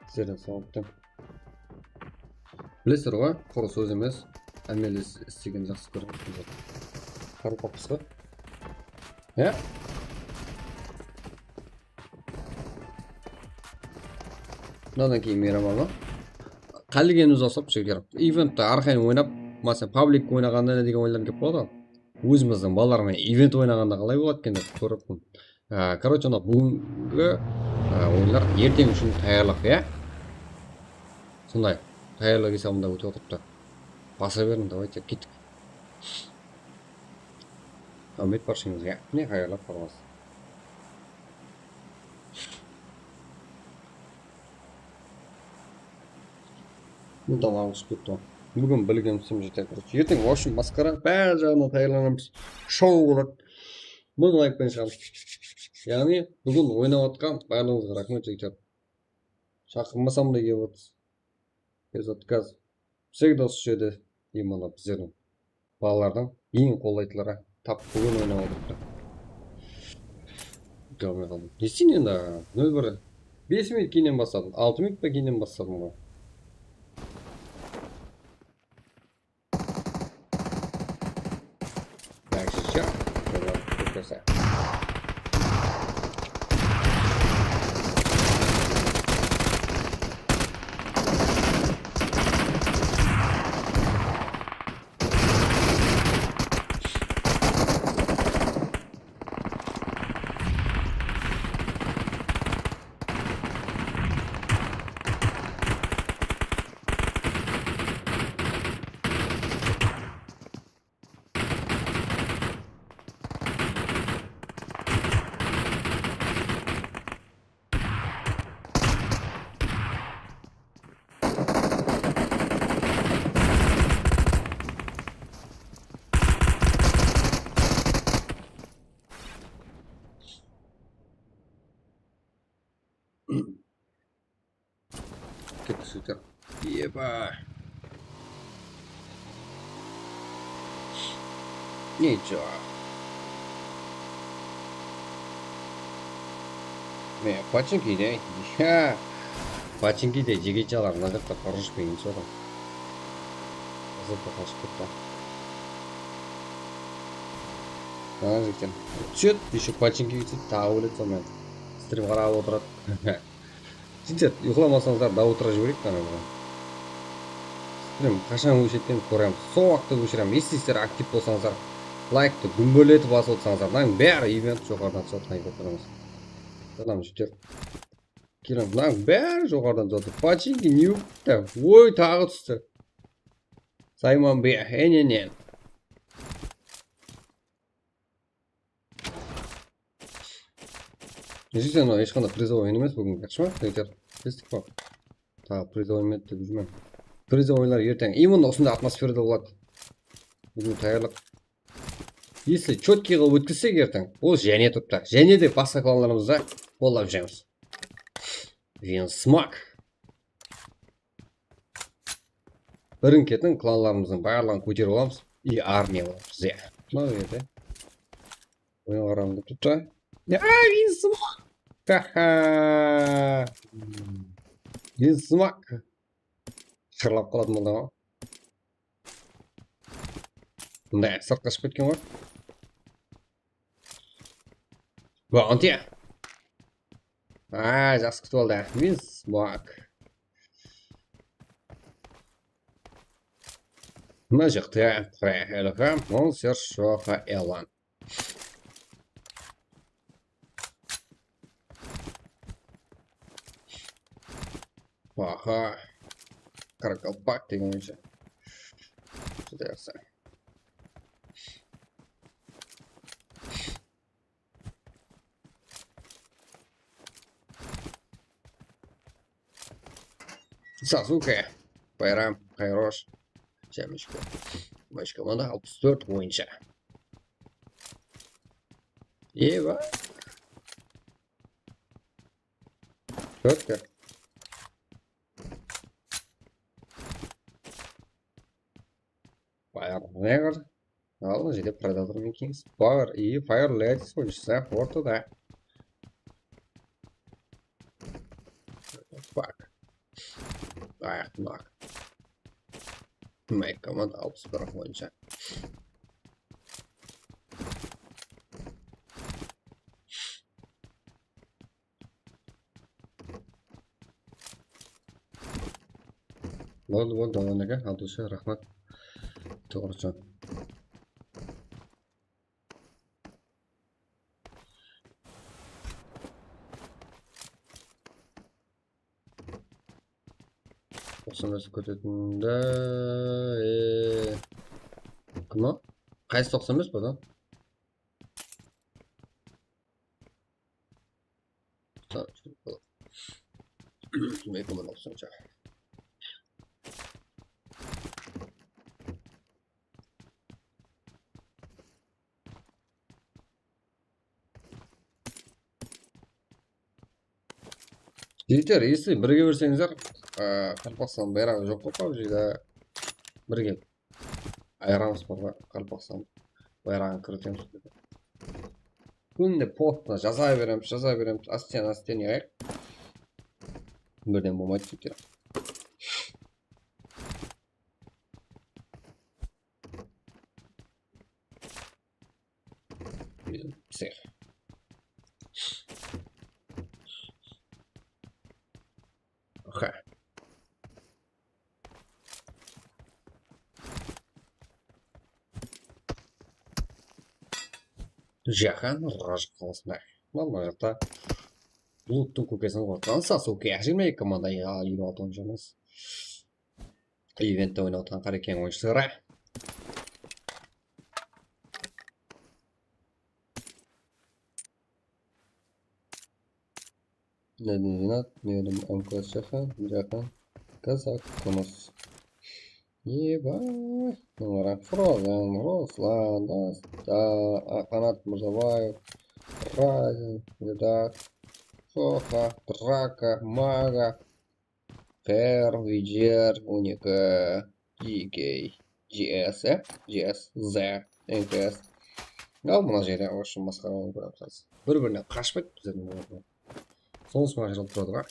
Sizlerden soraw kútem. Bilesizler ǵoy, qurı sóz emes, ámelde is-, istegen jaqsı kóremiz bizler. Qaraqalpaqpız ǵoy. Ya? Mınadan keyin miyraman ba? Qálegenimiz uqsap, jigitler. Eventti arqayın oynap, máselen, public oynaǵanda ne degen oylar kelip qaladı ǵoy. Ózimizdiń balalar menen event oynaǵanda qalay boladı eken dep kórip. Á, короче, mına búgingi, á, oyınlar erteń ushın tayarlıq, ya? Sonday tayarlıq esabında ótip atırıptı. Basa beriń, давайте, kettik. Háwmet barshangızǵa. Mine, tayarlap barmız. Mınadan alǵıs ketti. Búgin bilgen isim jeter, короче. Erteń, в общем, maskara, bári jaǵınan tayarlanamız. Show boladı. Mıń layk penen shıǵamız. Yaǵnıy, búgin oynap atqan barlıǵıńızǵa raxmet, jigitler. Shaqırmasam da kelip otırsız. Без отказ. Всегда usı jerde, именно bizlerdiń balalardıń eń qollaytıları tap búgin oynap atırıptı. Uta almay qaldım. Nesin endi? Nol bir. Bes minut keyninen basladım. Altı minut pa keyninen basladım ǵoy. Yaxshıca. Jolar kóp bolsa. Ketti sıytır. Eba. Ничего. Mine, починки de. Ya. Починки de, jigitjalar, mına jaqta qurıshpayın, sodan. Azatqa qashıp ketti. Ana jigitler. Túsedi, еще починки túsedi, taǵı óledi sonıman. Strim qarap otıradı. Jigitler, uyqılamasańızlar, до утра jibereyik ana buǵan. Strim qashan óshedi dep kóremiz. Sol waqıtta óshirem. Estiysizler, aktiv bolsańızlar, layktı gúmberletip basıp otsańızlar. Mınań bári event joqarıdan túsip atqan eкен, kóremiz. Adam jigitler. Keliń, mınań bári joqarıdan túsip atır. Починки, Newkta. Oy, taǵı tústi. Sayman be, enenen. Jigitler, mınaw hesh qanday prizovıy oyın emes búgin, yaqshı ma? Jigitler, kestik pa? Taǵı prizovıy oyın dep júrmen. Prizovıy oyınlar erteń. Именно usınday atmosferada boladı. Búgin tayarlıq. Если чёткий qılıp ótkizsek erteń, ol jáne turıptı. Jáne de basqa klanlarımızda qollap júremiz. Vinsmak. Birin-ketin klanlarımızdıń barlıǵın kóterip alamız. I armiya bolamız, ya. Mına jerde. Oyın qaramında turıptı. Ya, Vinsmak. Haha. Vinsmak. Shırlap qaladı mında. Mında sırtqa shıǵıp ketken ǵoy. Bounty. Aa, jaqsı kútip aldı. Vinsmak. Mına jaqta Ilham, Monster, Shoxa, Elan. Aha. Qaraqalpaq degen oyınsha. Júdá jaqsı. Sasuke. Bayram, Qayrosh. Jámishko. Mashka, mında alpıs tórt oyınsha. Eba. Tórt. Bayaq, ne qır? Al, jede Predator men keńis. Power i Fire Ladies oyınshısı ortada. Fuck. Ayaq, knock. Make command alpıs bir oyınsha. Boldı, boldı, ondan eken, aldınshı, raxmat. Toǵrı. Toqsan bes kótetin de, e, kim o? Qaysı toqsan bes bu da? Tamam, şimdi bu. Eki mıń alpısınshı. Jigitler, если birge berseńizler, e, Qaraqalpaqstan bayraǵı joq bolıp, jigitler, birge ayıramız, Qaraqalpaqstan bayraǵın kiritemiz. Kúnde postına jaza beremiz, jaza beremiz, ásten, ásten yayıq. Birden bolmaydı, jigitler. Psix. Oke. Jahan rajı qalsın. Mına jaqta Bloodtıń kókesin qotqan Sasuke, jigirma eki komanda, ya, eliw altı oyıncımız. Eventte oynap atırǵan Qarekeń oyınshısı. Ladinat, Merim, Anka, Shahan, Jahan, Kazak, Kımız. Eba, Nuraq, Frozen, Ruslan, Dasta, Aqanat Mırzabaev, Razen, Vedat, Soxa, Draka, Maga, Qer, Vijer, on eki, D K, G S, e? G S Z, N K S. Al, mına jerde, в общем, masqara bolıp atırmız. Bir-birine qashpaydı bizlerdiń oyunlar. Sonısı mına jerde turadı ǵo.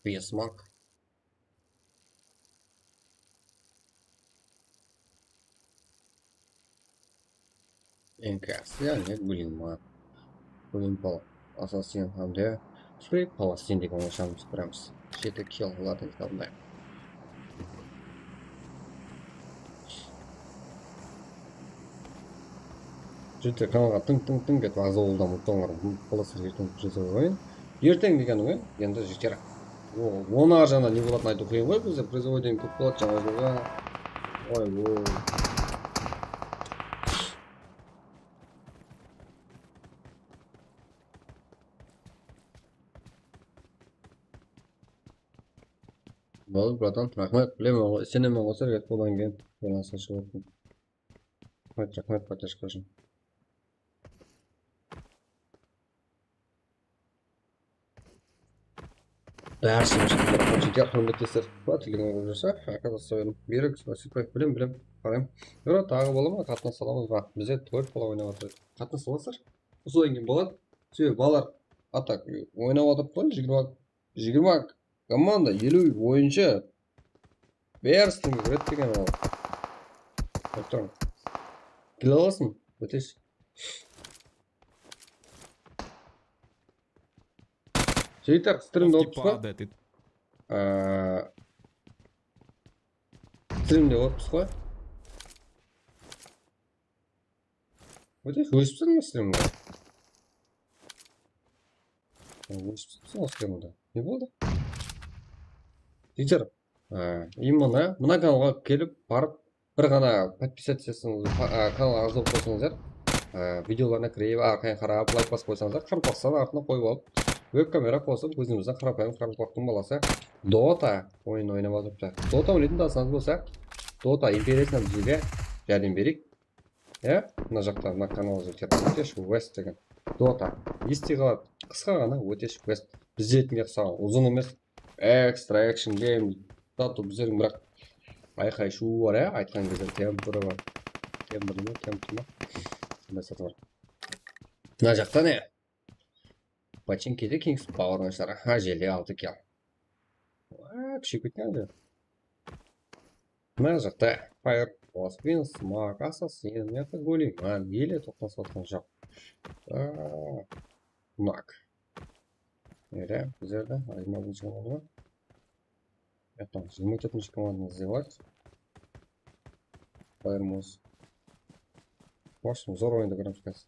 Bismarck. N K S, ya, ne bileyim, ha. Bileyim, bala. Assassin hám de Free Palestine degen oynashamız, ko'remiz. Jeti kill alatın esabında. Jigitler, kanalǵa tıń tıń tıń etip, azawıldan ulıqtańlar. Bul Palestine erteń jazıp qoyayın. Erteń degen oy endi jeter. O, onı arjanda ne bolatın aytıw qıyın ǵoy, bizde prizovoydan kóp boladı jańa jılǵa. Oy, oy. Boldı, bratan, raxmet. Bilemen ǵoy, isenemen ǵoy, sergek bolǵan keyin baylanısqa shıǵıp atırman. Raxmet, raxmet, поддержка ushın. Bári shıǵıp shıqtı. Jeter, húrmetlesler. Bula tilegen bolıp júrse, aka, soyın. Berek, spasibo, bilem, bilem. Qarayım. Yora, taǵı bola ma? Qatnasa alamız ba? Bizde tórt bala oynap atır. Qatnasa alasızlar. Usıdan keyin boladı. Sebebi balalar atak oynap atırıptı, jigirma, jigirma komanda, eliw oyınshı. Bári istemeyin, red degen ol. Kórip turman. Kile alasın, ótesiz. Jigitler, strimde otırmız ǵoy. Strimde otırmız ǵoy. Óte, ósipsiz me strimde? Ósipsiz ǵoy strimde. Ne boldı? Jigitler, e, именно mına kanalǵa kelip barıp bir ǵana подписаться, kanalǵa azır bolıp qoysańızlar, e, videolarına kirip, arqayın qarap, layk basıp qoysańızlar, qaraqalpaqstan artına qoyıp alıp, web kamera qosıp, ózimizdiń qarapayım qaraqalpaqtıń balası Dota oyının oynap atırıptı. Dota oynaytın da bolsańız bolsa, Dota интересно bizlerge járdem bereyik. Ya, mına jaqta, mına kanal jigitler, West degen. Dota. Este qaladı. Qısqa ǵana, óte West. Bizlerdińge uqsaǵan, uzın emes. Extra action game. Tatu bizlerdiń biraq ayqay shuwı bar, ya, aytqan gezde tempori bar. Tempori ma, tempori ma? Sonday zatı bar. Mına jaqta ne? Pochinkide Kings Power oynaslar. Aha, jelde altı kill. Aa, kúsheyip ketken edi. Mına jaqta Fire, Wasp, Winsmoke, Assassin, mına jaqta Guliman, ele toqtasıp atqan joq. Aa, Nak. Nede, bizlerde jigirma birinshi komanda ma? Jaqtan jigirma tórtinshi komandamız dep ayt. Bayırmız. Boshım zor oyındı ko'remiz házir.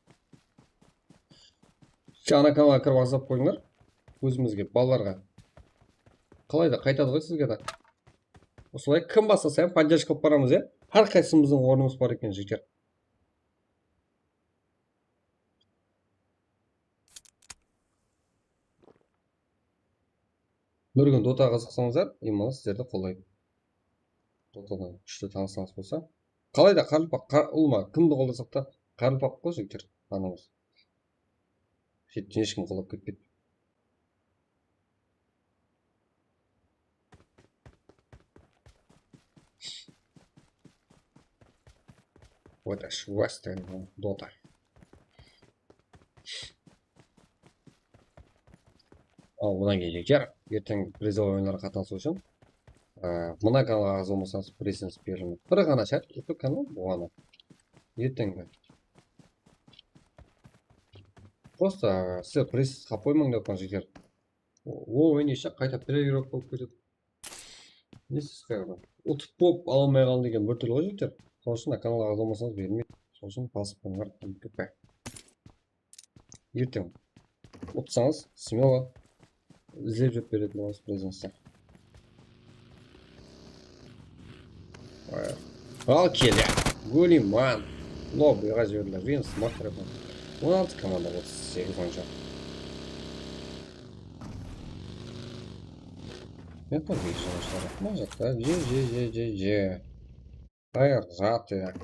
Ana kanalǵa kirip azap qoyıńlar. Ózimizge, balalarǵa. Qalayda qaytadı ǵoy sizge de. Usılay kim baslasa hám поддержка qılıp baramız, ya. Hár qaysımızdıń ornımız bar eken, jigitler. Bir kún Dotaǵa qızıqsańızlar, именно sizlerdi qollaydı. Dotadan kúshli tanısıńız bolsa. Qalayda qaraqalpaq, qa-, ulıwma, kimdi qollasaq ta, qaraqalpaq ǵoy, jigitler, anamız. Shetten hesh kim qollap ketpeydi. Вот аш, Western Dota. Al, bunnan keyin jigitler, erteń prizovoy oyınlarǵa qatnasıw ushın, e, mına kanalǵa azır bolmasańız, prizovoy berilmeydi. Bir ǵana shárt, YouTube kanal, oǵan. Erteńgi. Просто, e, sizler priz qap qoymań dep atırman, jigitler. O, o, oynaysha qayta переигровка bolıp ketedi. Ne siz qayırda? Utıp bolıp ala almay qaldı degen bir túrli ǵoy, jigitler. Sonıń ushın kanalǵa azır bolmasańız berilmeydi. Sonıń ushın basıp qoyıńlar, ulıp ketpeń. Erteń utsańız, смело izlep júrip beretin bolasız, bilesińiz. Al kele. Guliman. Lobbyǵa jiberildi. Winsmoke tarafınan. On altı komanda, otız segiz oyınsha. Men qoy, mına jaqta. Je, je, je, je, je. Qayır, jat ya.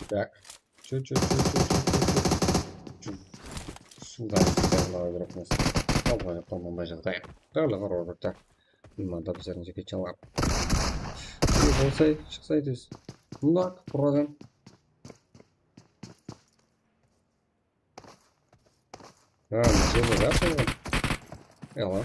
Так. Чё, чё, чё, чё, чё, чё, чё? Чё? Сюда, сюда, мына игрок нас. Al, qoyıp, tamamlay jaǵday. Bárligi Robertta. Mında bizlerdiń jeke chanlar. Bolsay, shıqsay tez. Mında, buradan. Ha, mına jerde de qoyǵan. Yalan.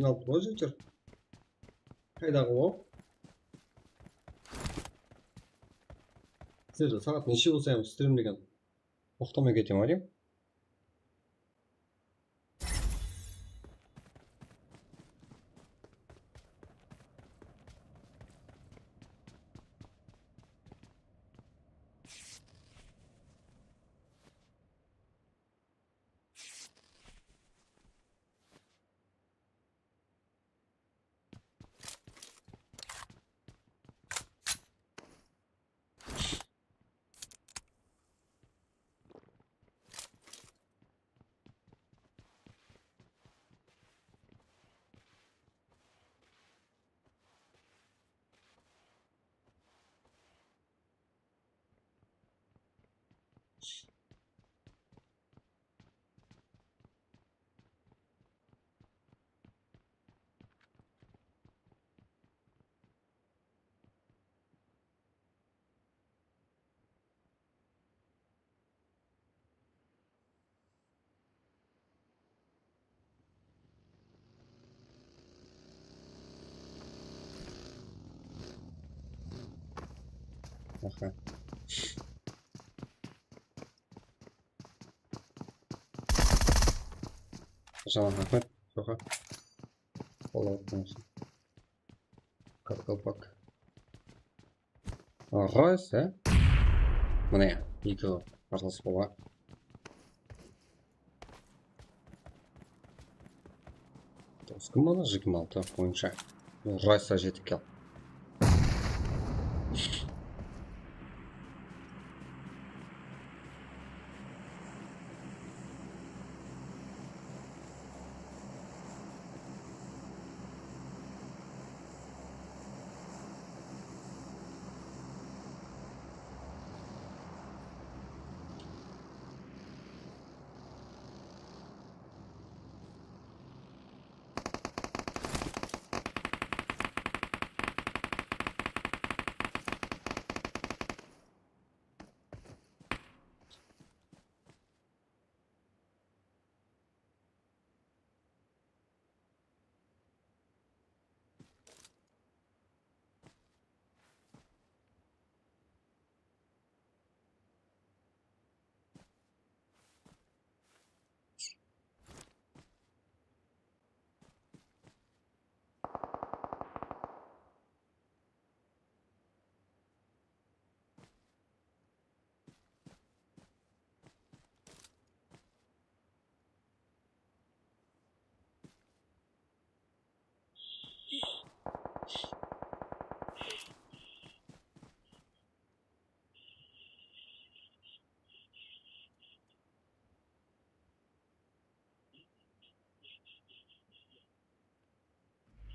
jıynalıp tur ǵoy, jigitler. Qaydaǵı ol? Sizlerdi saǵat neshe bolsa ham strimlegen toqtamay ketemen ǵoy deymen. Jaman raxmet, Joqa. Qollap atırmız. Qaraqalpaq. Ағай, сен? Mine, eki qardaş bola. Toǵız kúm bola, jigirma altı boyınsha. Ағай, сен jetip kel.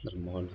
Bir muǵallim.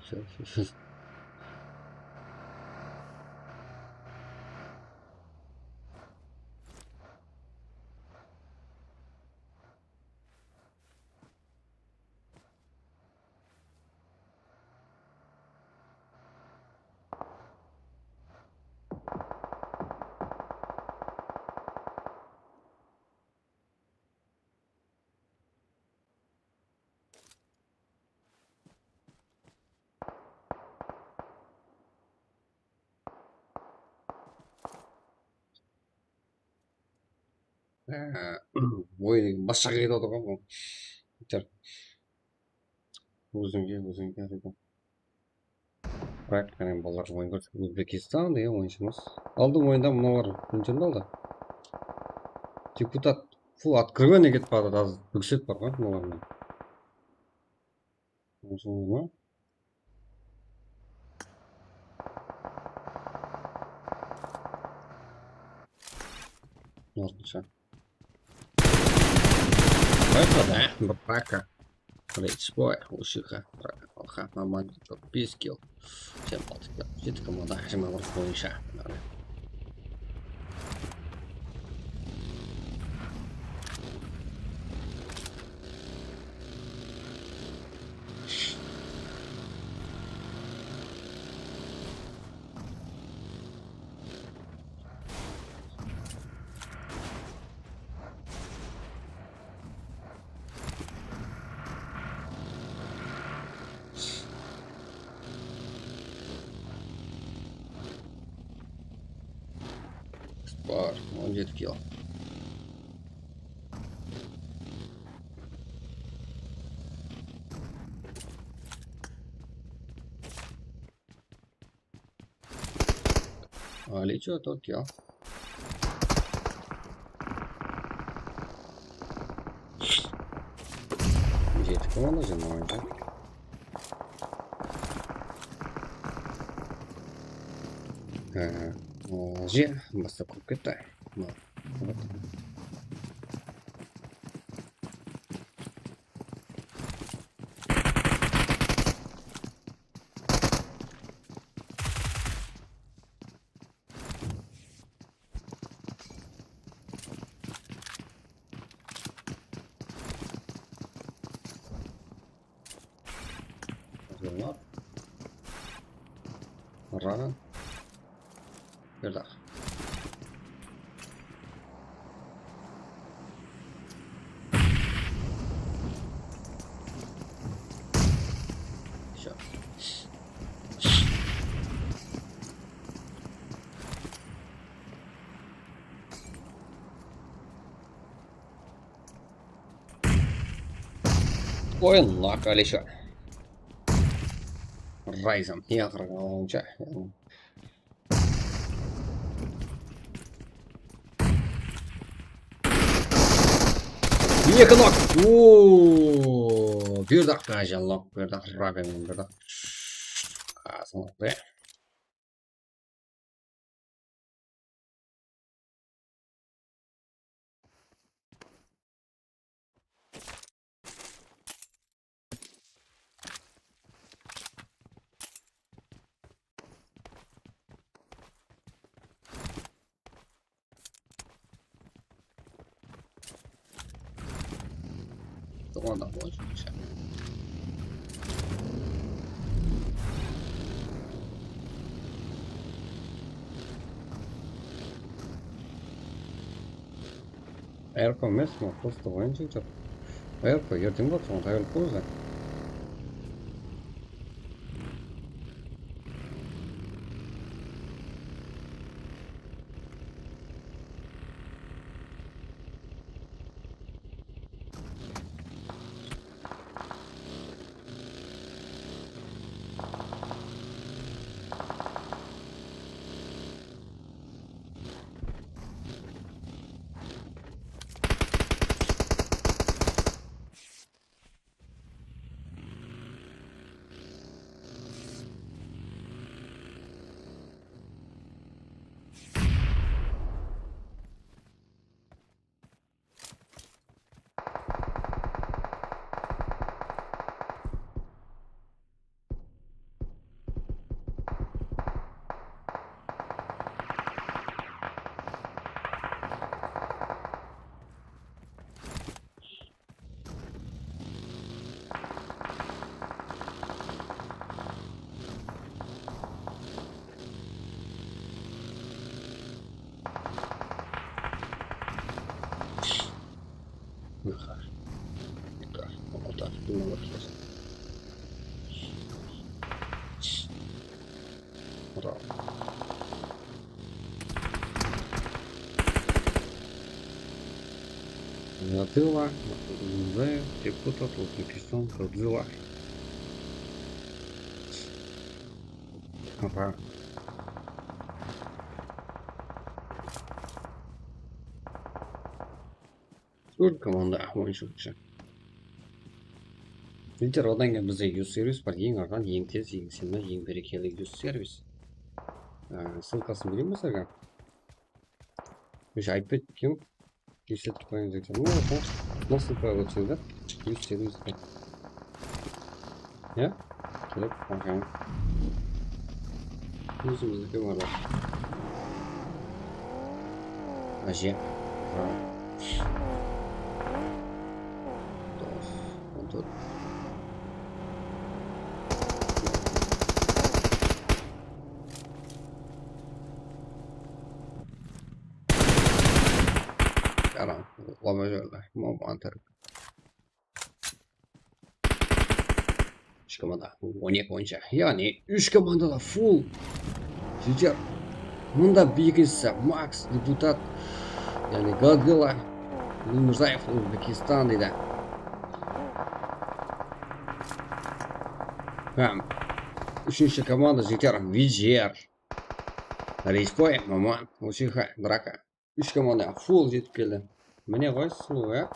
Oyın basqa ketip atırǵan ǵoy. Bitir. Ózińe, ózińe dedim. Bırak, qáne, balalar oyın kórse, Ózbekistan degen oyınshımız. Aldın oyında mınalar birinshi orında aldı. Deputat full открывение ketip atır, az búksep bar ǵoy mınalar menen. Onıń sońı ma? Ortansha. Bayqadı, á? Bir baka. Reyds boy, ushıǵa. Alxa, maman, bes kill. Sen altı kill. Jeti komanda, jigirma bir boyınsha. Bar, on jeti kill. Ali, чё тут, я? Jeti komanda jırma oyıncı. Há, o, je, bastap kóp ketti. Ura. Berdi. Всё. Qoyın, nok, Alisher. Ryzen, ya qırǵan onınsha. Eki nok. Oo, bir daqqa jan nok, bir daqqa Raven, bir daqqa. Azın nok, ya. Soǵan da qoyıp. Airco emes, mına, просто oyın jıǵıp. Airco erteń boldı, soǵan tayarlıq boldı. Брavo. Гатыла, Узунзаев, депутат Узбекистан, Кадзыла. Ага. Tórt komanda oyınshı. Jigitler, odan keyin bizde yus servis bar, eń arzan, eń tez, eń sıyımlı, eń berekeli yus servis. Á, ssılkasın bereyin be sizlerge? Ózi aytpaydı eken. Esletip qoyayın, jigitler. Mına, mına ssılkaǵa ótseń de, yus servis bar. Ya? Kelip, aqayın. Ózimizdiki barlar. Áje. Ha. Dos, on tórt. Yalan, ulamay júrler. Mama antarık. Úsh komanda, on eki oyınsha. Yaǵnıy, úsh komanda da full. Jigitler. Mında bekinshisi Max, Deputat, yaǵnıy Godzilla, Nurzaev, Uzbekistan deydi. Hám úshinshi komanda, jigitler, Vijer, Reyspoy, Maman, Uchiha, Draka. Úsh komanda full jetip keldi. Mine ǵoy, sulıw, ya.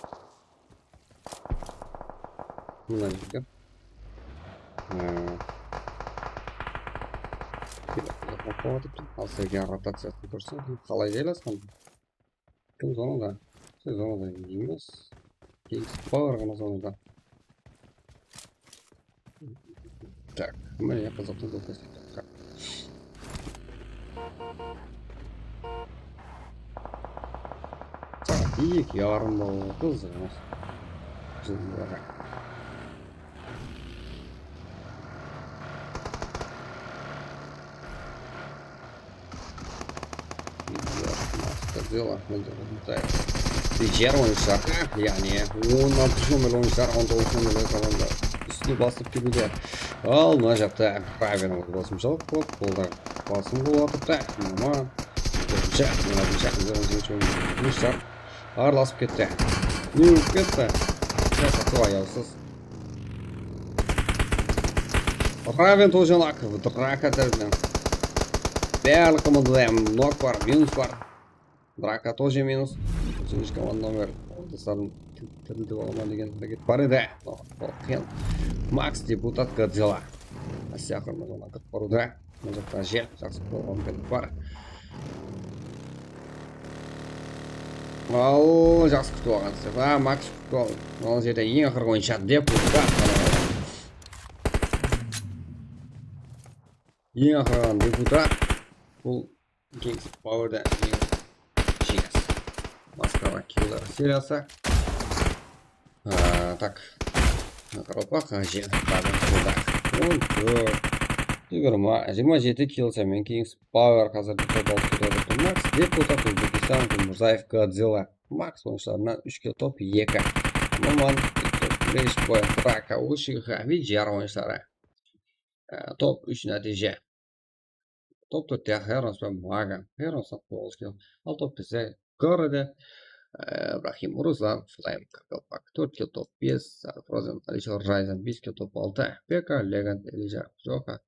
Mına jerge. Ee, kelip, uzatlap atıptı. Al, sizlerge rotaciyasın kórsem, qalay jaylasqan. Kim zonada? Siz zonada emes. Keyingi bawırǵana zonada. Так, mine, qızıqlı bolıp kettik. Saat eki yarım boldı, qızıq emes. Jıllara. Vijer oyınshalar, yaǵnıy on altı nomer oyınshalar, on toǵız nomer komanda ústine basıp keliwde. Al, mına jaqta Raven qosımshalıq qılıp, qolda basım bolıp atırıptı. Mama, on altıncı, on altıncı oyınshalar aralasıp ketti. Ne bolıp ketti? Jaqsı, ayawsız. Raven тоже knock, drak atar bilen. Bárli komandada hám knock bar, minus bar. Draka тоже minus. Úshinshi komanda nomer. Dostlarım, til-, tiriltip alaman degen háreket bar edi. Qıyın. Max, Deputat, Godzilla. Rossiya qırmızı ona kirip barıwda. Mına jaqta jer, jaqsı kútip alǵan háreket bar. Al, jaqsı kútip alǵan. A, Max kútip al. Al jerde eń aqırǵı oyınshı Deputat. Eń aqırǵı Deputat. Bul Kings Powerda jeńips. Maskara killer seriyası. A, tak. Qaraqalpaq, a, je-, on tórt, jigirma, jigirma jeti kill. Sonıń menen Kings Power házir top alıp kete atır. Max, Deputat, Ózbekstan, Murzaev, Godzilla. Max oyınshılarınan úsh kill, top eki. Maman, Reshboy, Draka, Ushi, Xavi, Jar oyınshıları. E, top úsh nátiyje. Top tórtte Heroes penen Maga. Heroes toǵız kill. Al top bizde Gorede, e, Ibrahim, Ruslan, Flame, Kakapak. Tórt kill, top bes. Frozen, Alisher, Ryzen, bes kill, top altı. P K, Legend, Elija, Joka.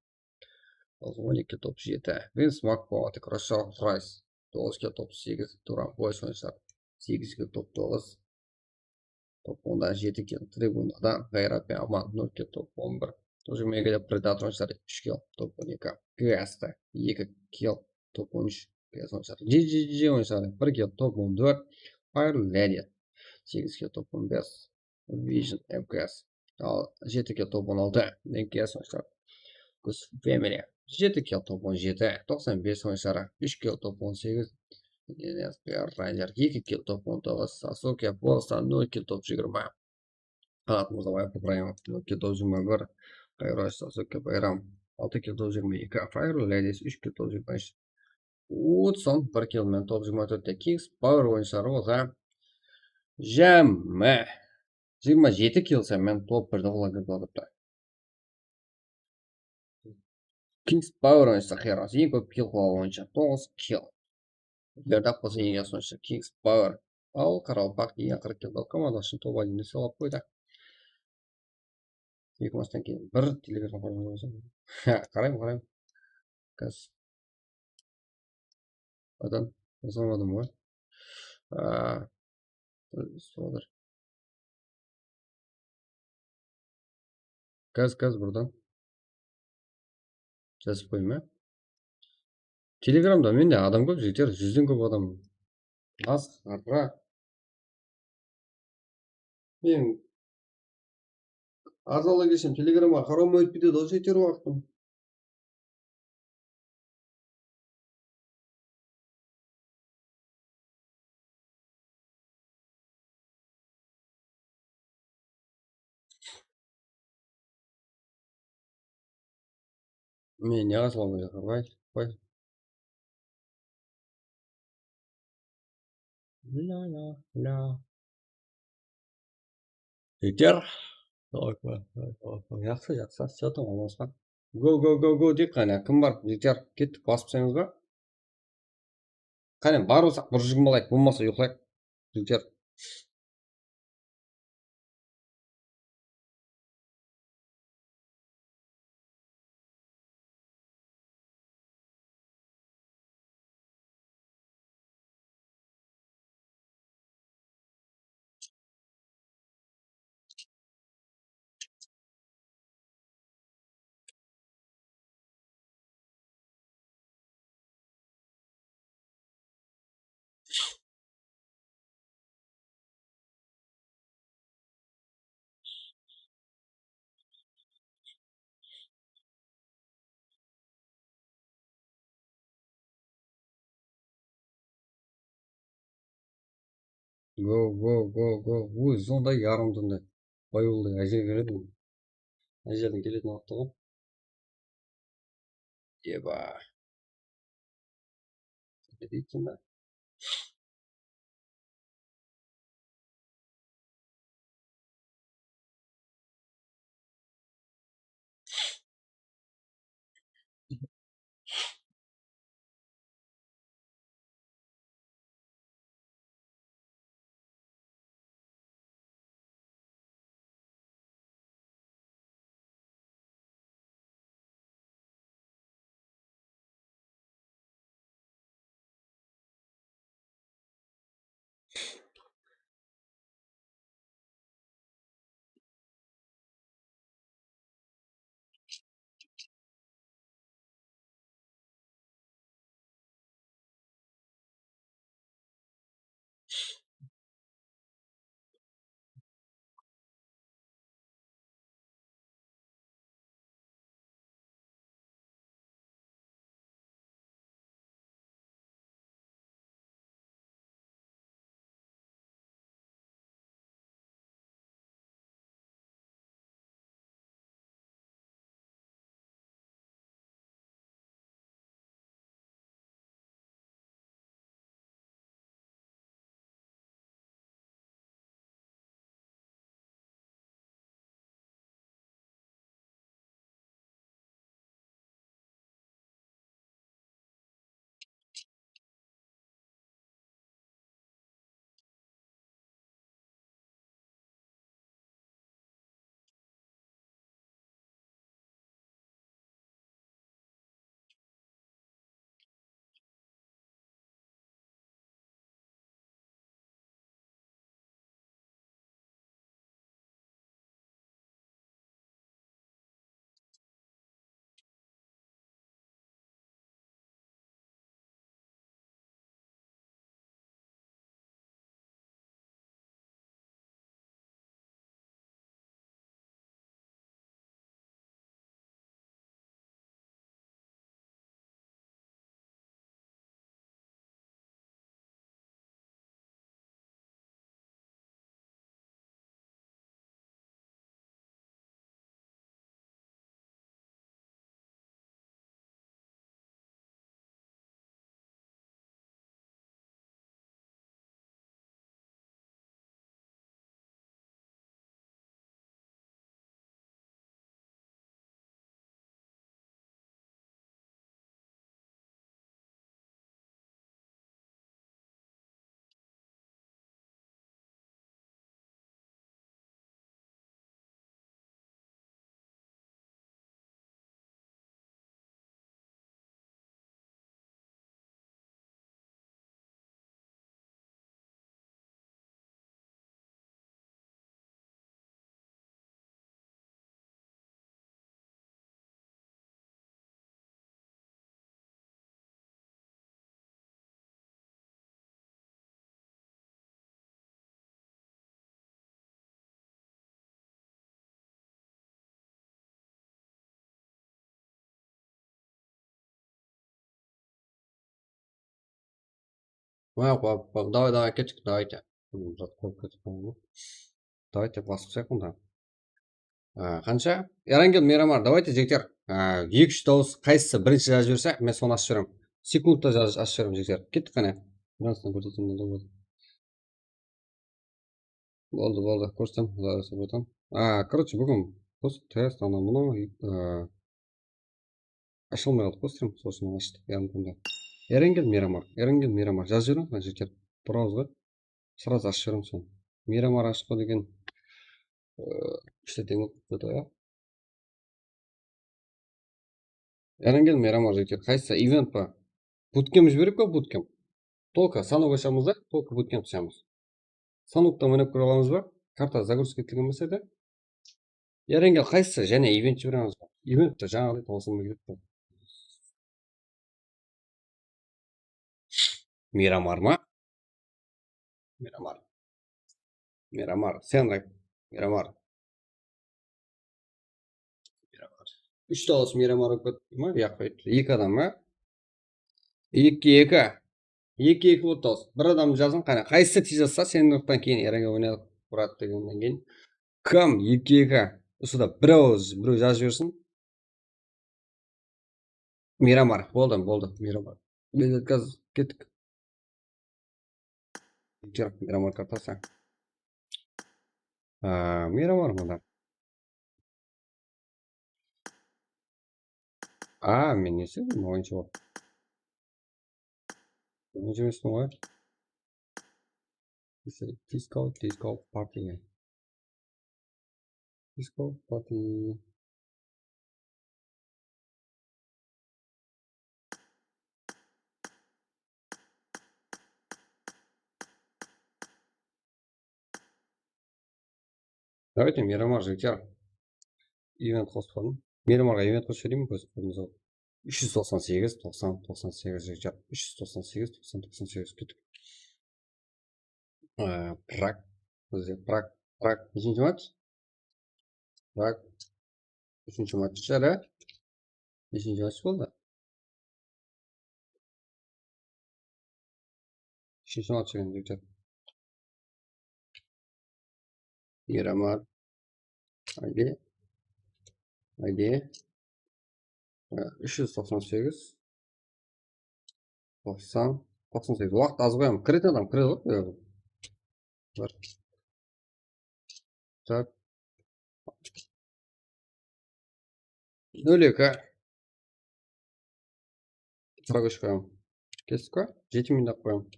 On eki kill, top jeti. Vince, Mak, Poetik, Roshal, Rice. Toǵız kill, top segiz. Turan, Boys oyınshılar. Segiz kill, top toǵız. Top onda jeti kill. Tribunada Ǵayrat penen Aman, nol kill, top on bir. Тоже Megada Predator oyınshıları, úsh kill, top on eki. Gasta, eki kill, top on úsh. G S oyınshıları. G G G oyınshıları, bir kill, top on tórt. Fire Lady, segiz kill, top on bes. Vision M K S, al, jeti kill, top on altı. N K S oyınshıları. Kus Family, jeti kill, top on jeti. Toqsan bes oyınshıları, úsh kill, top on segiz. Ranger, eki kill, top on toǵız. Sasuke, Bostan, nol kill, top jigirma. Qanat Murzabaev, Ibrahimov, nol kill, top jigirma bir. Qayrosh, Sasuke, Bayram, altı kill, top jigirma eki. Fire Ladies, úsh kill, top jigirma úsh. Uotson, bir kill menen, top jigirma tórtte. Kings Power oyınshıları bolsa jámi jigirma jeti kill menen top birde qolǵa kirip atırıptı. Kings Power oyınshısı Heroes, eń kóp kill qıla alıwshı, toǵız kill. Berdaq bolsa eń jaqsı oyınshısı Kings Power. Al, Qaraqalpaq eń aqırǵı kill komanda ushın top aldında saqlap qoydı. Eki maçtan keyin bir Telegram qaraymın, qaraymın. Kaz. Adam, yazamadım ǵoy. Aa, solar. Kaz, kaz buradan. Jazıp qoyayım, ya. Telegramda mende adam kóp, jeter, júzden kóp adam. Masqara. Men arzanlay kelsem, Telegramǵa qarawım ótpeydi, jeter waqtım. Men ne qasıp aldım, qoy, qoy. La, la, la. Jeter. Jaqsı, jaqsı, jaqsı, almasqa. Go, go, go, go, deyik qáne. Kim bar? Jeter. Kettik, basıp taslaymız ba? Qáne, bar bolsaq, bir júz kim alayıq, bolmasa, uyıqlayıq. Jeter. Go, go, go, go. Oy, zonda yarım zonda. Bayıldı, ájel keledi. Ájeldiń keletin waqtı ǵoy. Eba. Ne deydi sonda? Mına, qo-, qo-, davay, davay, kettik, davayte. Bul zat qoyıp ketip qaldı. Davayte, basıp qoyayıq onda. A, qansha? Erangel Miramar, davayte, jigitler. A, eki-úsh dawıs, qaysısı birinshi jazıp jiberse, men sonı ashıp jiberemen. Sekundta jaz-, ashıp jiberemen, jigitler. Kettik qáne. Mınasın kórsetemen, onda boldı. Boldı, boldı, kórsem, kórsem. A, короче, búgin bus test, ana, mına, a, asha almay qaldıq qo, stream, sol ushın ashtıq, yarım kúnde. Erangel Miramar, Erangel Miramar, jazıp jiberemen, mına jigitler, bir awız ǵoy. Сразу ashıp jiberemen sonı. Miramar ashıp qoy degen, a, ishte demek boldı, ya. Erangel Miramar, jigitler, qaysısı? Event pa? Bootcamp jibereyik pa, bootcamp? Только станок ashamız da, только bootcamp ashamız. Станокtan oynap kóre alamız ba? Karta загрузка etilgen bolsa edi. Erangel, qaysısı? Jáne event jiberemiz ba? Event te jańaǵıday tawsılma kerek pa? Miramar ma? Miramar. Miramar. Sen ayt. Miramar. Miramar. Úsh dawıs Miramar ulıp ketti ma? Yaq, eki adam ma? Eki eki. Eki eki boldı dawıs. Bir adam jazıń, qáne, qaysısı tez jazsa, sen ulıqtan keyin Erangel oynayıq, Murat degennen keyin. Kim? Eki eki. Usı da bir awız, birew jazıp jibersin. Miramar. Boldı, boldı, Miramar. Bezzat gaz, kettik. Miramar kartası. A, Miramar mında. A, men ne istedim? Oyınshı bolıp. Oyınshı emesin ǵoy. Disco, disco party. Disco party. Давайте, Miramar, jigitler. Event qosıp qoydım. Miramarǵa event qosıp jibereyinmi? Kózip qoydım, sol. Úsh júz toqsan segiz, toqsan, toqsan segiz, jigitler. Úsh júz toqsan segiz, toqsan, toqsan segiz, kettik. Ee, Prag. Bizde Prag, Prag neshinshi match? Prag úshinshi match shıǵar, á? Neshinshi match boldı? Úshinshi match eken, jigitler. Miramar. Haydi. Haydi. Ee, úsh júz toqsan segiz. Toqsan, toqsan segiz. Waqıt az ǵoy, ama kiretin adam kiredi ǵoy. Bir. Tak. Nol eki. Progosh qoyamın. Kestik pa? Jeti minut qoyamın.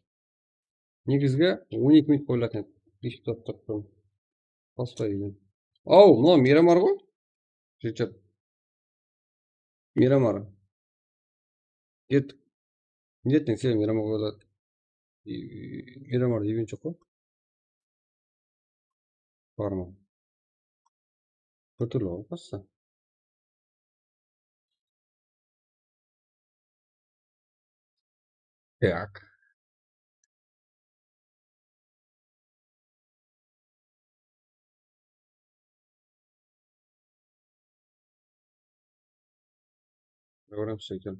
Negizgi on eki minut qoyılatuǵın edi. Bes minut qoyamın. Basqa uyden. Aw, mına Miramar ǵoy. Jigitler. Miramar. Kettik. Miramar qoyıladı. Miramar event joq pa? Bar ma? Bir túrli ǵoy, basqa. Так. Program shekil.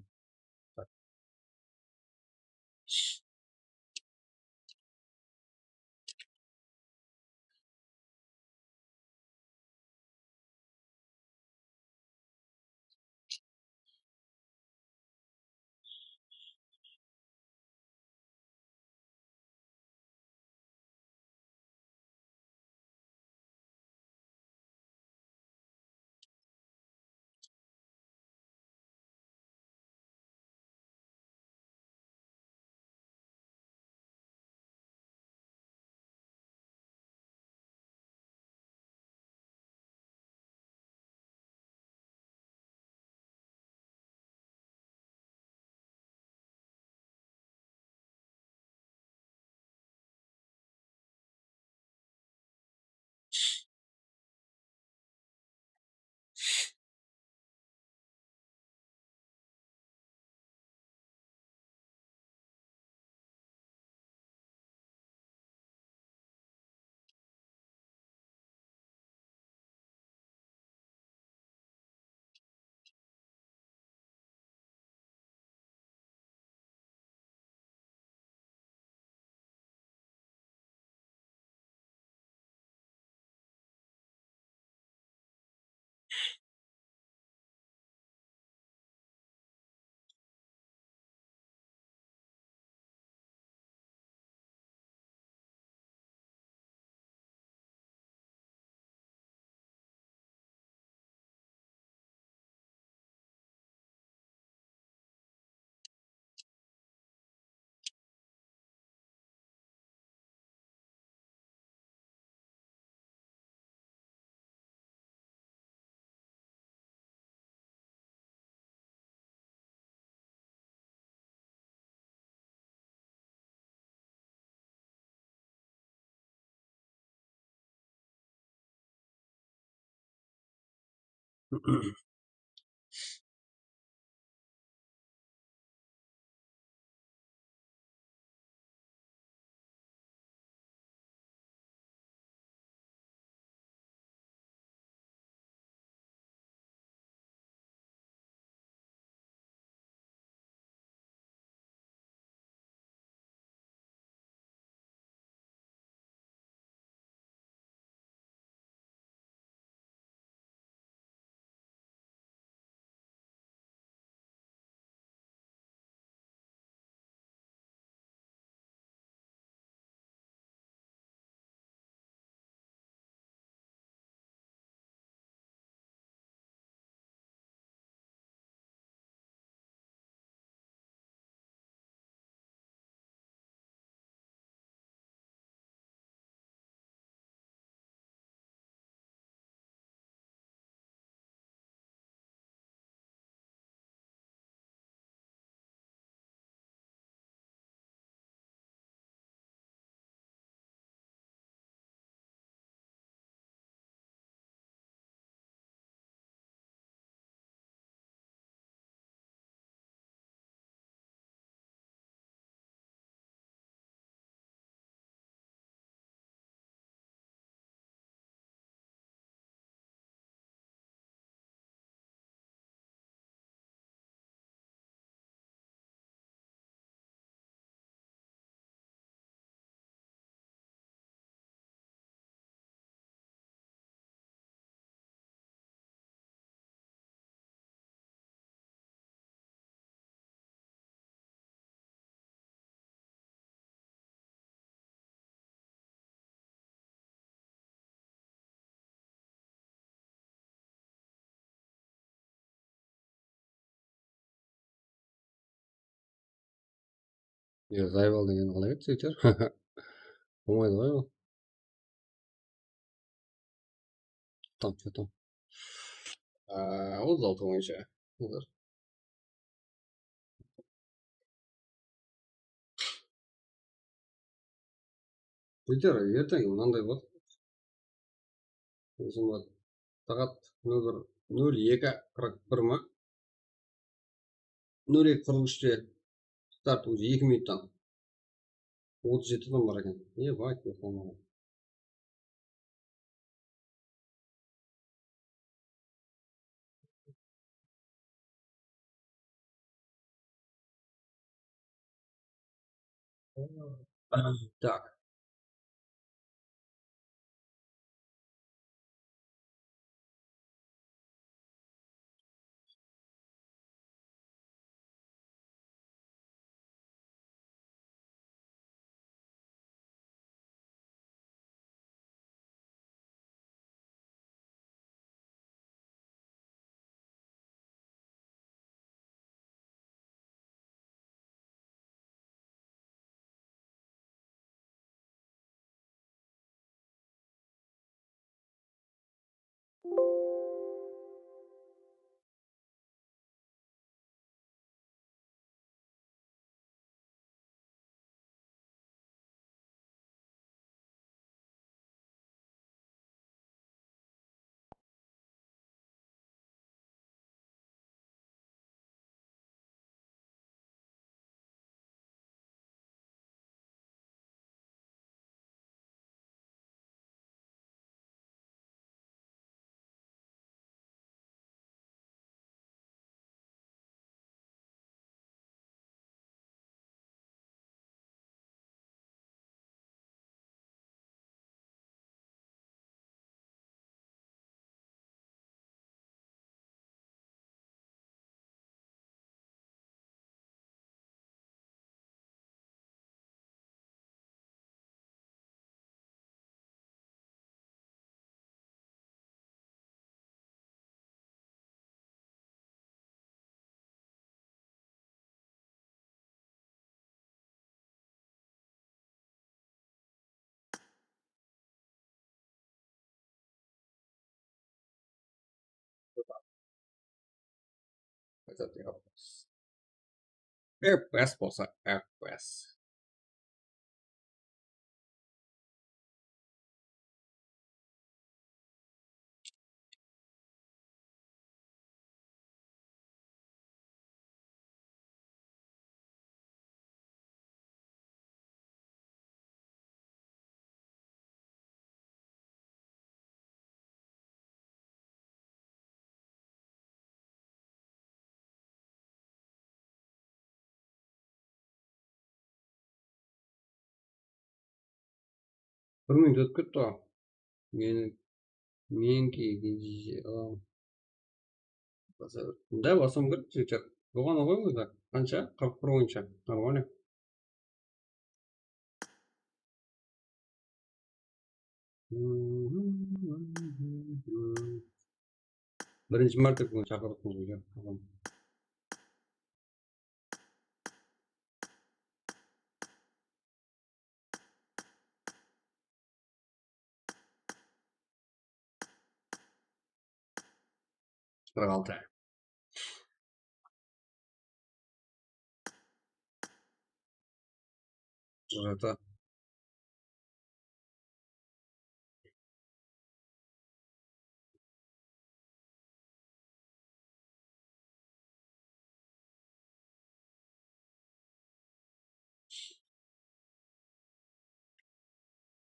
Ya, zayıp al degen qalay edi, seyter? Bolmaydı ǵoy ol. Там, что там? А, otız altı boyınsha. Házir. Seyter, erteń mınanday boldı. Ózim bar. Saat nol bir, nol eki qırq bir ma? Nol eki qırq úshte start, уже eki minuttan otız jeti adam bar eken. Ебать, yoqlamaǵan. Так. F P S bolsa F P S. Bir minut ótip ketti ǵoy. Meni, meniki, mında basam kirdi, chek. Bolǵan ǵoy ózi. Qansha? Qırq bir oyınsha. Нормально. Birinshi márte búgin shaqırdıqpız ǵoy. Qırq altı. Qırq altı.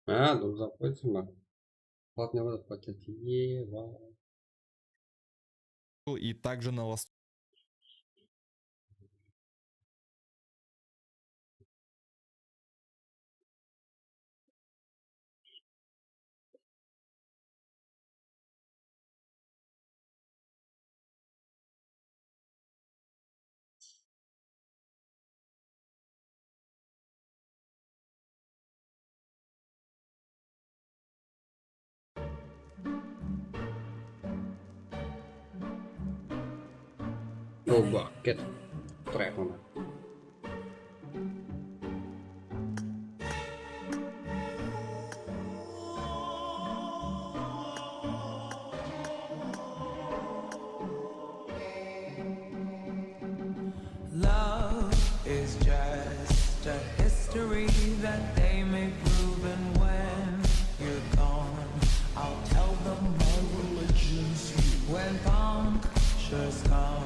Ha, durıs alıp qoyıpsıń ba? Платный вода платить. Е, ва. И также на восток. Oba, ket. Turayıq onda. Love is just a history that they may prove, and when you're gone, I'll tell them my religion's you. When punctures come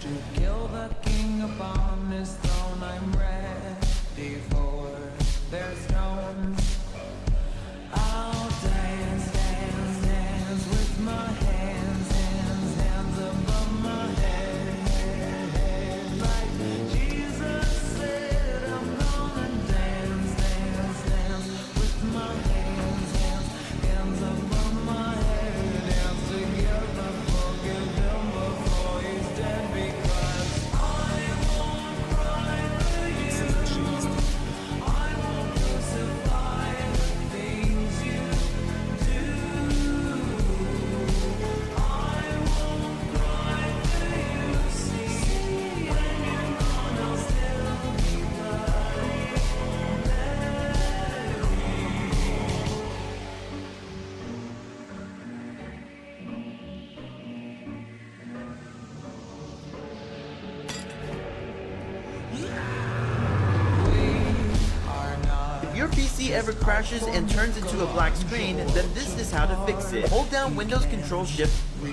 to kill the king upon his throne, I'm ready for their stones. I'll dance, dance, dance with my hands, hands, hands above my head, head, head. Like Jesus said, I'm gonna dance, dance, dance with my hands, hands, hands above my head. Dance together, forgive him before he's dead, because I won't cry for you. If your P C ever crashes and turns into a black screen, then this is how to fix it. Hold down Windows Control Shift B.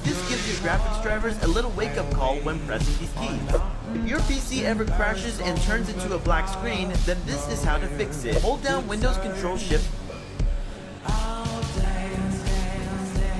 This gives your graphics drivers a little wake-up call when pressing these keys. If your P C ever crashes and turns into a black screen, then this is how to fix it. Hold down Windows Control Shift